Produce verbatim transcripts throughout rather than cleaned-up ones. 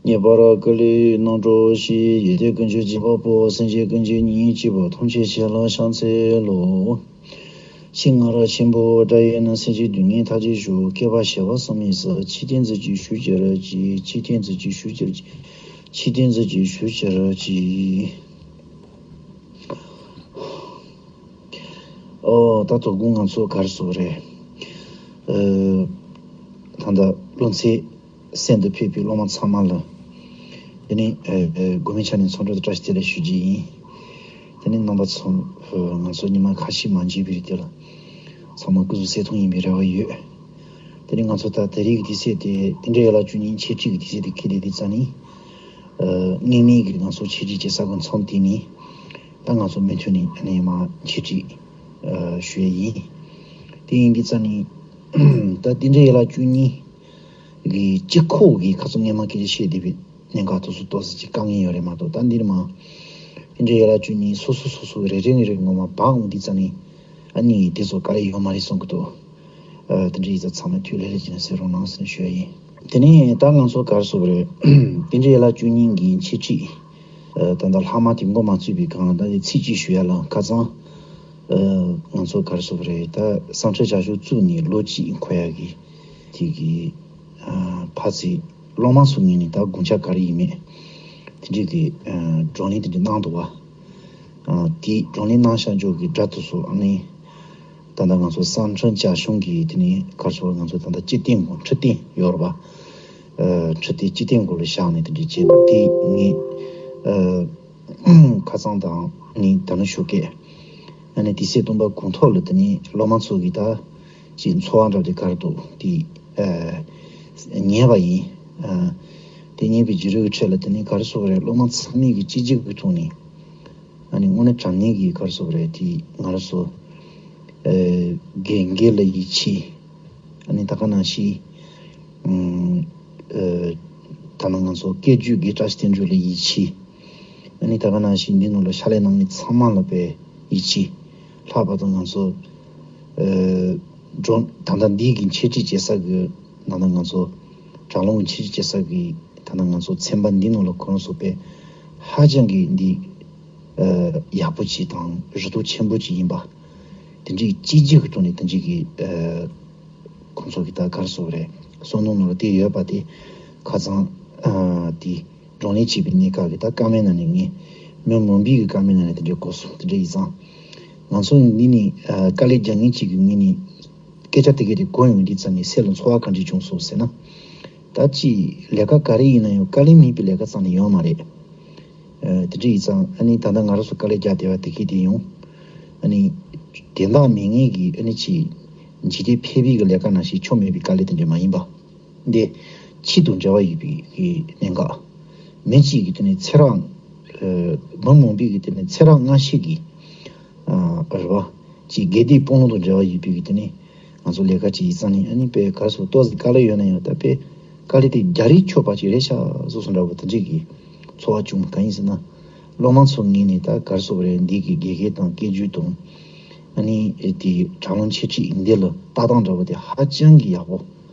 ངེས་པར་བཀའ་ལས་སྣང་གྲོགས་ཤིག་ཡེ་དེ་ཀུན་གྱི་རྗེས་དཔག་པོ། སེམས་ཅན་ཀུན་གྱི་ཉིད་སྐྱིད་པ་ཐམས་ཅད་ཞལ་ལ་ཕྱག་འཚལ་ལོ། ཤིང་ང་ར་ཆེན་པོ་སྒྲ་ཡིས་ནི་སེམས་ཅན་སྡུག་བསྔལ་མཐའ་ཅི་ཞུ། བསྐལ་པ་བྱེ་བ་གསུམ་ཡི་ས། ཆོས་སྟོན་མཛད་ཅིང་བཞུགས་གྱུར་ཅིག་ཆོས་སྟོན་མཛད་ཅིང་བཞུགས་གྱུར་ཅིག་ཆོས་སྟོན་མཛད་ཅིང་བཞུགས་གྱུར་ཅིག་ཨོ། ད་དོ་དགོང་ང་ཚོ་ག་རེ་ཟེར་དགོས་རེད། ཨ། ད་ལྟ་སློབ་ཚན་གསན་དུ་ཕེབས་པའི་སློབ་མ་ཚང་མ་ལ། དེ་ནས་ཨ་ཨ་དགོས་མེད་ཆ་ནས་འཚམས་འདྲི་དང་བཀྲ་ཤིས་བདེ་ལེགས་ཞུ་རྒྱུ་ཡིན། དེ་ནས་རྣམ་པ་ཚོ། ཨ། ང་ཚོ་ཉི་མ་ཁ་ཤས་མ་མཇལ་བའི་རིང་དེ་ལ་ཚང་མ་སྐུ་གཟུགས་གསལ་ཐང་ཡིན་པའི་རེ་བ་ཡོད། དེ་ནས་ང་ཚོ་ད་དེ་རིང་གི་དུས་ཚོད་དེ། རྟེན་འབྲེལ་ཡན་ལག་བཅུ་གཉིས་འཆད་ཁྲིད་ཀྱི་དུས་ཚོད་དེ་འཁེལ་བསྡད་དུས་ཙང་ནས། ཨ། སྔོན་མའི་གི་ང་ཚོ་འཆད་ཁྲིད་བྱེད་ས་གི་མཚམས་དེ་ནས་ད་ང་ཚོ་མུ་མཐུད་ནས་ཨ་ནི་མར་འཆད་ཁྲིད་ཨ་ཞུ་ཡས་ཡིན། དེ་ཡིན་དུས་ཙང་ནས་ད་རྟེན་འབྲེལ་ཡན་ལག་བཅུ་གཉིས་ཀྱི་སྤྱི་ཁོག་གི་ཁ་སང་སྔོན་མ་སྐད་ཆ་བཤད་བསྡད་པའི་གནད་འགག་དེ་ཚོ་ཏོག་ཙམ་ཅིག་དཀའ་ངལ་ཡོད་རེད་མ་གཏོགས། ད་འདིར་མར་རྟེན་འབྲེལ་ཡན་ལག་བཅུ་གཉིས་སོ་སོ་སོ་སོ་རེ་རེ་རེ་ངོ་མ་འབག་འོང་དུས་ཙང་ནས་ཨ་ནི་དེ་ཚོ་དཀའ་ལས་ཡོད་མ་རེད་བསམ་གྱི་འདུག་ཨ། དེ་འདྲ་ཡིན་ཙང་ཚང་མས་ཐུགས་ལྷོད་ལྷོད་བྱས་ནས་གསན་རོགས་གནང་ཟེར་ནས་ཞུ་ཡ་ཡིན། དེ་ནས་ད་ང་ཚོ་ག་རེ་ཟེར་དགོས་རེད། རྟེན་འབྲེལ་ཡན་ལག་བཅུ་གཉིས་ཀྱི་འཆད་ཁྲིད། ཨ། ད་ལྟ་ལྷག་མ་དེ་མགོ་མ་ཚོས་པའི་སྒང་ད་ནི་ཚིག་གཅིག་ཞུ་ཡ་ལ་ཁ་སང་། ཨ། ང་ཚོ་ག་རེ་ཟེར་དགོས་རེད། ད་གསང་འཕྲིན་བྱ་གཞག་བཙུགས་ནས་ལོ་གཅིག་འཁོར་ཡ་གི་དེ་གི། ཨ། ཕར་ཚུར་སློབ་མ་ཚོའི་ངོས་ནས་ད་དགོངས་འཆར་ག་རེ་ཡིན་མེད་དེ་འདྲའི་གི། ཨ། བགྲོ་གླེང་དེ་འདྲ་གནང་འདུག་བ། ཨ། དེ་བགྲོ་གླེང་གནང་བཞག་འཇོག་གི་སྒྲ་དེ་ཚོ་ཨ་ནི། ད་ལྟ་ང་ཚོ་གསང་འཕྲིན་བྱ་གཞུང་གི་དེ་ནས་ག་རེ་ཟེར་དགོས་རེད། ང་ཚོ་ད་ལྟ་སྤྱི་སྟེང་སྒོ་ཁྲི་སྟེང་ཡོད་རེད་པ། ཨ། ཁྲི་སྟེང་སྤྱི་སྟེང་སྒོ་ལ་བཞག་ནས་དེ་འདྲ་བྱས་འདུག་དེ་ངས། ཨ། ཁ་སང་དང་ནི་ད་ནི་ཞོགས་ཀས་ཨ་ནི་དུས་ཚོད་སྟོང་པ་དགོང་ཐོག་ལ་དེ་ནས་སློབ་མ་ཚོ་གི་ད་ཅིག་འཚོ་བ་འདྲ་བོ་དེ་ག་རེ་འདུག་དེ། ཨ། ཉན་པ་ཡིན། ཨ། དེ་ཉན་པའི་བརྒྱུད་རིམ་གྱི་ཁྲོད་ལ་དེ་ནས་ག་རེ་ཟེར་དགོས་རེད། སློབ་མ་ཚང་མས་ཀྱི་གཅིག་གྱུར་གྱི་ཐོག་ནས། ཨ་ནི་དངོས་གནས་དྲང་གནས་ཀྱི་ག་རེ་ཟེར་དགོས་རེད། དེ་ང་རང་ཚོ། ཨ། དགེ་རྒན་ལ་ཡིད་ཆེས། ཨ་ནི་ད་ག་ནང་བཞིན། ཨ། ད་ནང་ང་ཚོ་སྐད་བརྗོད་ཀྱི་བཀྲ་ཤིས་བསྟན་འགྲོ་ལ་ཡིད་ཆེས། ཨ་ནི་ད་ག་ནང་བཞིན་འདི་ནང་ལ་ཕྱག་ལས་གནང་མཁན་ཚང་མ་ལ་དཔེ་ཡིད་ཆེས། ལྷག་པར་དུ་ང་ཚོ། ཨ། འགྲོ་ད་ལྟ་འདི་གི་འཆད་ཁྲིད་བྱེད་ས་གི་ད་ལྟ་ང་ཚོ་དྲ་ལམ་གྱི་འཆད་ཁྲིད་བྱེད་ས་གི་ད་ལྟ་ང་ཚོ་ཚན་པ་འདི་ནང་ལ་ཁོ་རང་ཚོ་དཔེ་ཧ་ཅང་གི་འདི། ཨ། ཡག་པོ་ཅིག་དང་རུ་ཐོག་ཆེན་པོ་ཅིག་ཡིན་པ། དེ་འདྲའི་གཅིག་གྱུར་གྱི་ཐོག་ནས་དེ་འདྲའི་གི། ཨ། ཁོང་ཚོ་གི་ད་ག་རེ་ཟེར་དགོས་རེད། བསམ་བློ་ནང་ལ་དེ་ཡོད་པ་དེ་ཁ་སང་། ཨ། དེ་བགྲོ་གླེང་བྱས་པའི་གནས་སྐབས་ཀྱི་ད་བཀའ་མོལ་ནང་ནས་ངས་མི་མང་པོའི་གི་བཀའ་མོལ་ནང་ནས་དེ་འདྲའི་གོ་སོང་། དེ་འདྲ་ཡིན་ཙང་ང་ཚོ་འདི་ནས། ཨ། དཀའ་ལས་རྒྱག་མཁན་གཅིག་གི་ངོས་ནས་སྐད་ཆ་དེ་གས་དེ་གོ་ཡོང་དུས་ཙང་ངའི་སེམས་ལ་ཚོར་བ་ག་འདྲ་བྱུང་སོང་ཟེར་ན། ད་ཅི་ལས་ཀ་ག་རེ་ཡིན་ན་ཡང་དཀའ་ལས་མེད་པའི་ལས་ཀ་རྩ་ནས་ཡོད་མ་རེད། ཨ། དེ་འདྲ་ཡིན་ཙང་ཨ་ནི་ད་ལྟ་ང་རང་ཚོ་དཀའ་ལས་རྒྱག་བསྡད་པ་དེ་གས་དེ་ཡང་ཨ་ནི་དོན་དག་མེད་མཁན་གྱི་ཨ་ནི་ཅིག་འཇིག་རྟེན་ཕལ་པའི་གི་ལས་ཀ་ནང་བཞིན་ཆོ་མེད་པའི་དཀའ་ལས་དེ་འདྲ་མ་ཡིན་པ། འདི་ཕྱི་དང་འབྲེལ་བ་ཡོད་པའི་གི་གནད་འགག་མི་གཅིག་གི་དེ་ནི་ཚེ་རབས། ཨ། མི་མང་པོའི་གི་དེ་ནི་ཚེ་རབས་སྔ་ཕྱི་གི། ཨ། རེད་པ། ཅིག་དགེ་སྡིག་སྤོང་ལུགས་དང་འབྲེལ་བ་ཡོད་པའི་གི་དེ་ནི་ང་ཚོ་ལས་ཀ་ཅིག་ཡིན་ཙང་ནི་ཨ་ནི་དཔེ་ག་རེ་ཟེར་ཏོག་ཙམ་དཀའ་ལས་ཡོད་ན་ཡང་ད་དཔེ་དཀའ་ལས་དེ་རྒྱག་རིགས་ཆོག་པ་ཅིག་རེད་ཤག་བཟོ་སོང་འདྲ་པོ་དེ་འདྲའི་གི་ཚོར་བ་བྱུང་། གང་ཡིན་ཟེར་ན་སློབ་མ་ཚོ་ངོས་ནས་ད་ག་རེ་ཟེར་དགོས་རེད། འདི་གི་དགེ་རྒན་དང་སྐད་སྒྱུར་དང་ཨ་ནི་དེ་དྲ་ལམ་འཆད་ཁྲིད་འདི་ལ་ལྟ་སྟངས་འདྲ་པོ་དེ་ཧ་ཅང་གི་ཡག་པོ།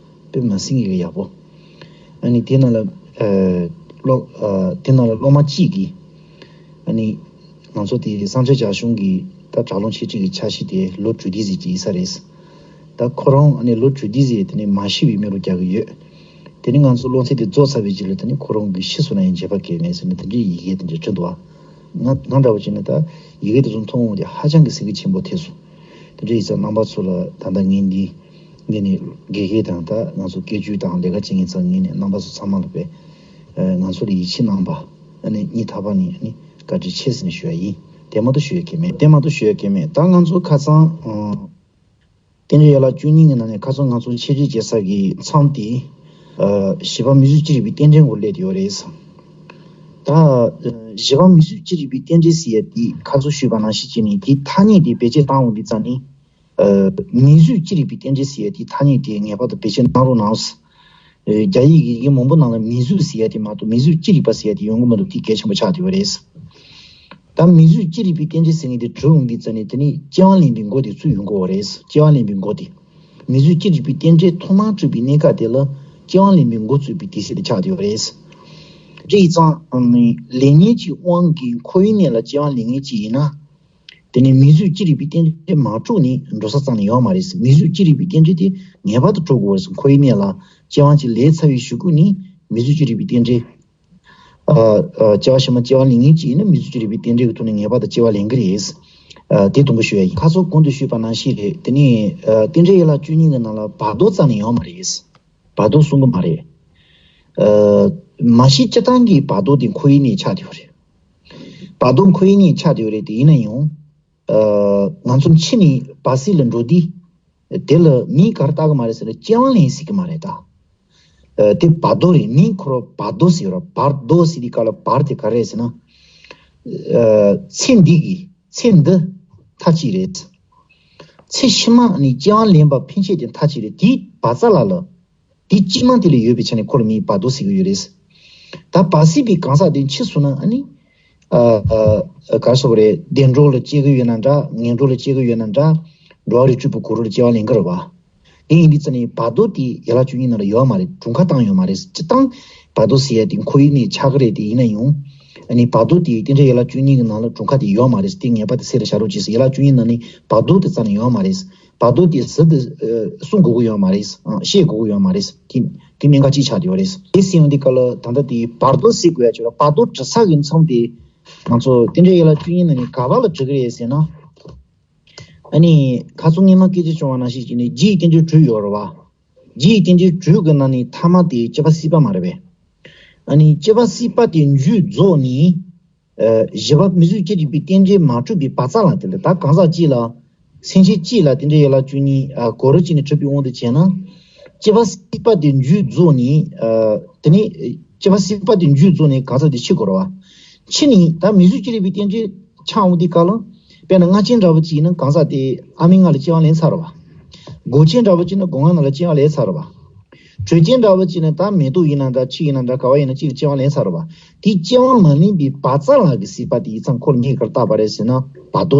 དཔེ་མི་སྲིད་ཀྱི་ཡག་པོ། ཨ་ནི་དེ་ནང་ལ། ཨ། སློབ། ཨ། དེ་ནང་ལ་སློབ་མ་གཅིག་གིས། ཨ་ནི་ང་ཚོ་དེ་གསང་འཕྲིན་བྱ་གཞུང་གི་ད་དྲ་ལམ་འཆད་ཁྲིད་ཀྱི་འཆར་གཞི་དེ་ལོ་དྲུག་དེ་ཟིག་ཅིག་ཡིན་ས་རེད། ད་ཁོ་རང་ཨ་ནི་ལོ་དྲུག་དེ་ཟིག་དེ་ནས་མ་ཤི་བའི་མི་རུ་རྒྱག་གི་ཡོད། དེ་ནས་ང་ཚོ་སློབ་ཚན་དེ་རྫོགས་ཚར་བའི་རྗེས་ལ་དེ་ནས་ཁོ་རང་གི་ཤི་སོང་ན་ཡང་འབྱེད་པ་གལ་མེད་ཟེར་ནས་དེ་འདྲའི་ཡི་གེ་དེ་འདྲ་བྲིས་འདུག་བ། ང་ང་འདྲ་བོ་བྱས་ན་ད་ཡི་གེ་དེ་ཚོ་མཐོང་འོང་དེ་ཧ་ཅང་གི་སེམས་འགུལ་ཆེན་པོ་ཐེབས་སོང་། དེ་འདྲ་ཡིན་ཙང་རྣམ་པ་ཚོ་ལ་ད་ལྟ་ངས་འདི་ངས་ནི་དགེ་རྒན་དང་ད་ང་ཚོ་སྐད་སྒྱུར་དང་ལས་ཀ་བྱེད་མཁན་ཚོ་ངས་ནི་རྣམ་པ་ཚོ་ཚང་མ་ལ་དཔེ་ང་ཚོ་ལ་ཡིད་ཆེས་གནང་བ་ཨ་ནི་སྙིང་ཐག་པ་ནས་ཨ་ནི་བཀའ་དྲིན་ཆེ་ཟེར་ནས་ཞུ་ཡ་ཡིན། དེ་མ་གཏོགས་ཞུ་ཡ་གལ་མེད། དེ་མ་གཏོགས་ཞུ་ཡ་གལ་མེད། ད་ང་ཚོ་ཁ་སང་། རྟེན་འབྲེལ་ཡན་ལག་བཅུ་གཉིས་ཀྱི་ནང་ནས་ཁ་སང་ང་ཚོ་འཆད་ཁྲིད་བྱེད་ས་གི་མཚམས་དེ། ཨ། བྱིས་པ་མིས་བཟོས་ཅི་རིགས་པའི་རྟེན་འབྲེལ་སྐོར་སླེབས་ཡོད་རེད། ད། ཨ། བྱིས་པ་མིས་བཟོས་ཅི་རིགས་པའི་རྟེན་འབྲེལ་ཟེར་ཡ་དེ་ཁ་སང་ཞུས་པ་ནང་བཞིན་བྱས་ནས་དེའི་ཐ་སྙད་དེ་བེད་སྤྱོད་བཏང་འོང་དུས་ཙང་ནས། ཨ། མིས་བཟོས་ཅི་རིགས་པའི་རྟེན་འབྲེལ་ཟེར་ཡ་དེའི་ཐ་སྙད་དེ་ངེས་པར་དུ་བེད་སྤྱོད་གནང་རོགས་གནང་། ཨ། རྒྱ་ཡིག་གི་ཡི་གེ་མང་པོ་ནང་ལ་མིས་བཟོས་ཟེར་ཡ་དེ་མ་གཏོགས་མིས་བཟོས་ཅི་རིགས་པ་ཟེར་ཡ་དེ་ཡོང་གི་མི་འདུག་དེ་གལ་ཆེན་པོ་ཆགས་བསྡད་ཡོད་རེད། ད་མིས་བཟོས་ཅི་རིགས་པའི་རྟེན་འབྲེལ་ཟེར་མཁན་དེ་བྲིས་འོང་དུས་ཙང་ནས་དེ་ནས་སྤྱི་དབང་ལེན་པའི་འགོ་དེ་ཚུད་ཡོང་གི་ཡོད་རེད། སྤྱི་དབང་ལེན་པའི་འགོ་དེ། མིས་བཟོས་ཅི་རིགས་པའི་རྟེན་འབྲེལ་ཐོག་མར་བྲིས་པའི་གནས་སྐབས་དེ་ལ་སྤྱི་དབང་ལེན་པའི་འགོ་ཚུད་པའི་དུས་ཚོད་དེ་ཆགས་བསྡད་ཡོད་རེད། འདྲ་ཡིན་ཙང་ལས་ཉོན་གྱི་དབང་གིས་འཁོར་བའི་གནས་ལ་སྐྱེ་བ་ལེན་མཁན་ཅིག་ཡིན་ན། དེ་ནི་མིང་གཟུགས་ཅི་རིགས་པའི་རྟེན་འབྲེལ་མ་གྲུབ་ནས་འགྲོ་ས་རྩ་ནས་ཡོད་མ་རེད། མིང་གཟུགས་ཅི་རིགས་པའི་རྟེན་འབྲེལ་དེ་ངེས་པར་དུ་གྲུབ་དགོས་པ་རེད། འཁོར་བའི་གནས་ལ་སྐྱེ་བ་ཅིག་ལེན་ཚར་བའི་གཞུག་གུ་ནི་མིང་གཟུགས་ཅི་རིགས་པའི་རྟེན་འབྲེལ། ཨ་ཨ་སྐྱེ་བ་ཕྱི་མ་སྐྱེ་བ་ལེན་མཁན་ཅིག་ཡིན་ན་མིང་གཟུགས་ཅི་རིགས་པའི་རྟེན་འབྲེལ་གྱི་ཐོག་ནས་ངེས་པར་དུ་སྐྱེ་བ་ལེན་གྱི་རེད། ཨ་དེ་དང་པོ་ཞུ་ཡ་ཡིན། ཁ་སང་གོང་དུ་ཞུས་པ་ནང་བཞིན་རེད། དེ་ནས་ཨ་རྟེན་འབྲེལ་ཡན་ལག་བཅུ་གཉིས་ཀྱི་ནང་ལ་བར་དོ་རྩ་ནས་ཡོད་མ་རེད། བར་དོ་གསུང་གི་མ་རེད། ཨ་མ་གཞི་སྤྱིར་བཏང་གི་བར་དོ་དེ་འཁོར་བའི་གནས་ཆགས་བསྡད་ཡོད་རེད། བར་དོ་འཁོར་བའི་གནས་ཆགས་བསྡད་ཡོད་རེད། དེ་ཡིན་ན་ཡང་། ཨ་ང་ཚོ་ཕྱི་ནས་བར་སྲིད་ལ་འགྲོ་དུས། དེ་ལ་མིང་ག་རེ་བཏགས་ཀྱི་མ་རེད་ཟེར་ན་སྐྱེ་བ་ལེན་ཟེར་གྱི་མ་རེད་ད། ཨ་དེ་བར་དོ་རེད། མིང་ཁོ་རང་བར་དོ་ཟེར་བ་རེད། བར་དོ་ཟེར་དུས་སྐབས་ལ་བར་དེ་ག་རེ་རེད་ཟེར་ན། ཨ་ཚེ་འདི་གི་ཚེ་འདི་མཐའ་གཅིག་རེད། ཚེ་ཕྱི་མ་ནི་སྐྱེ་བ་ལེན་པ་ཕན་ཆད་དེ་མཐའ་གཅིག་རེད། དེའི་བར་རྩ་ལ་ལ། དེ་སྤྱི་མ་དེ་ལ་ཡོད་པའི་ཆ་ནས་ཁོ་ལ་མིང་བར་དོ་ཟེར་གྱི་ཡོད་རེད། ད་བར་སྲིད་པའི་གང་ཟག་དེ་འཆི་སོང་ན་ཨ་ནི། ཨ་ཨ་ག་རེ་ཟེར་དགོས་རེད། བདེ་འགྲོ་ལ་སྐྱེ་གི་ཡོད་ན་འདྲ། ངན་འགྲོ་ལ་སྐྱེ་གི་ཡོད་ན་འདྲ། འགྲོ་བ་རིགས་དྲུག་པའི་གུ་རུ་ལ་སྐྱེ་བ་ལེན་གི་རེད་བ། དེ་ཡིན་དུས་ཙ་ནི་བར་དོ་དེ་ཡན་ལག་བཅུ་གཉིས་ནང་ལ་ཡོད་མ་རེད། གྲུབ་མཐའ་བཏང་ཡོད་མ་རེད། སྤྱིར་བཏང་བར་དོ་ཟེར་ཡ་དེ་འཁོར་བའི་གནས་ཆགས་གི་རེད། དེ་ཡིན་ན་ཡང་ཨ་ནི་བར་དོ་དེ་རྟེན་འབྲེལ་ཡན་ལག་བཅུ་གཉིས་ཀྱི་ནང་ལ་གྲུབ་མཐའ་དེ་ཡོད་མ་རེད། དེ་ངེས་པར་དུ་སེམས་ལ་བཞག་རོགས་གྱིས་ཟེར། ཡན་ལག་བཅུ་གཉིས་ནང་ནས་བར་དོ་དེ་རྩ་ནས་ཡོད་མ་རེད། བར་དོ་དེ་ཟུར་དུ་ཨ་གསུང་དགོས་ཀྱི་ཡོད་མ་རེད། ཨ་བཤད་དགོས་ཀྱི་ཡོད་མ་རེད། དེ་དེ་གནད་འགག་ཅིག་ཆགས་བསྡད་ཡོད་རེད། དེ་ཟེར་ཡོང་དུས་སྐབས་ལ་ད་ལྟ་དེ་བར་དོ་ཟེར་དགོས་ཡ་ཆོག་ལ། བར་དོ་གྲུབ་ས་གི་མཚམས་དེ་ང་ཚོ་རྟེན་འབྲེལ་ཡན་ལག་བཅུ་གཉིས་ནང་ནས་ག་པ་ལ་གྲུབ་ཀྱི་རེད་ཟེར་ན། ཨ་ནི་ཁ་སང་སྔོན་མ་སྐད་ཆ་བྱུང་བ་ནང་བཞིན་བྱས་ནས་རྒྱུའི་རྟེན་འབྲེལ་དྲུག་ཡོད་རེད་བ། རྒྱུའི་རྟེན་འབྲེལ་དྲུག་གི་ནང་ནས་ཐ་མ་དེ་སྐྱེ་བ་སྲིད་པ་མ་རེད་པས། ཨ་ནི་སྐྱེ་བ་སྲིད་པ་དེ་མཇུག་རྫོགས་ནས། ཨ་བཞི་པ་མིང་གཟུགས་ཅི་རིགས་པའི་རྟེན་འབྲེལ་མ་གྲུབ་པའི་བར་རྩ་ལ། དེ་ལ་ད་གང་ཟག་གཅིག་ལ། སེམས་ཅན་གཅིག་ལ་རྟེན་འབྲེལ་ཡན་ལག་བཅུ་གཉིས་ཨ་གོ་རིམ་གཅིག་ནས་གྲུབ་པའི་དབང་དུ་བྱས་ན། སྐྱེ་བ་སྲིད་པ་དེ་མཇུག་རྫོགས་ནས། ཨ་དེ་ནས་སྐྱེ་བ་སྲིད་པ་དེ་མཇུག་རྫོགས་ནས་གང་ཟག་དེ་འཆི་དགོས་རེད་བ། འཆི་ནས་ད་མིང་གཟུགས་ཅི་རིགས་པའི་རྟེན་འབྲེལ་ཆགས་འོང་དུས་སྐབས་ལ། དཔེར་ན་མངལ་སྐྱེས་འདྲ་བོ་ཅིག་ཡིན་ན་གང་ཟག་དེ་ཨ་མའི་མངལ་ལ་སྐྱེ་བ་ལེན་ཚར་རེད་བ། སྒོ་སྐྱེས་འདྲ་བོ་ཅིག་ན་སྒོ་ང་ནང་ལ་སྐྱེ་བ་ལེན་ཚར་རེད་བ། དྲོད་སྐྱེས་འདྲ་བོ་ཅིག་ན་ད་མེ་ཏོག་ཡིན་ན་འདྲ། ཆུ་ཡིན་ན་འདྲ། ག་བ་ཡིན་ན་ཅིག་ལ་སྐྱེ་བ་ལེན་ཚར་རེད་བ། དེ་སྐྱེ་བ་མ་ལེན་པའི་བར་རྩ་ལ་གི་སྲིད་པ་དེ་ཡིན་ཙང་ཁོ་ལ་མིང་ག་རེ་བཏགས་པ་རེད་ཟེར་ན་བར་དོ།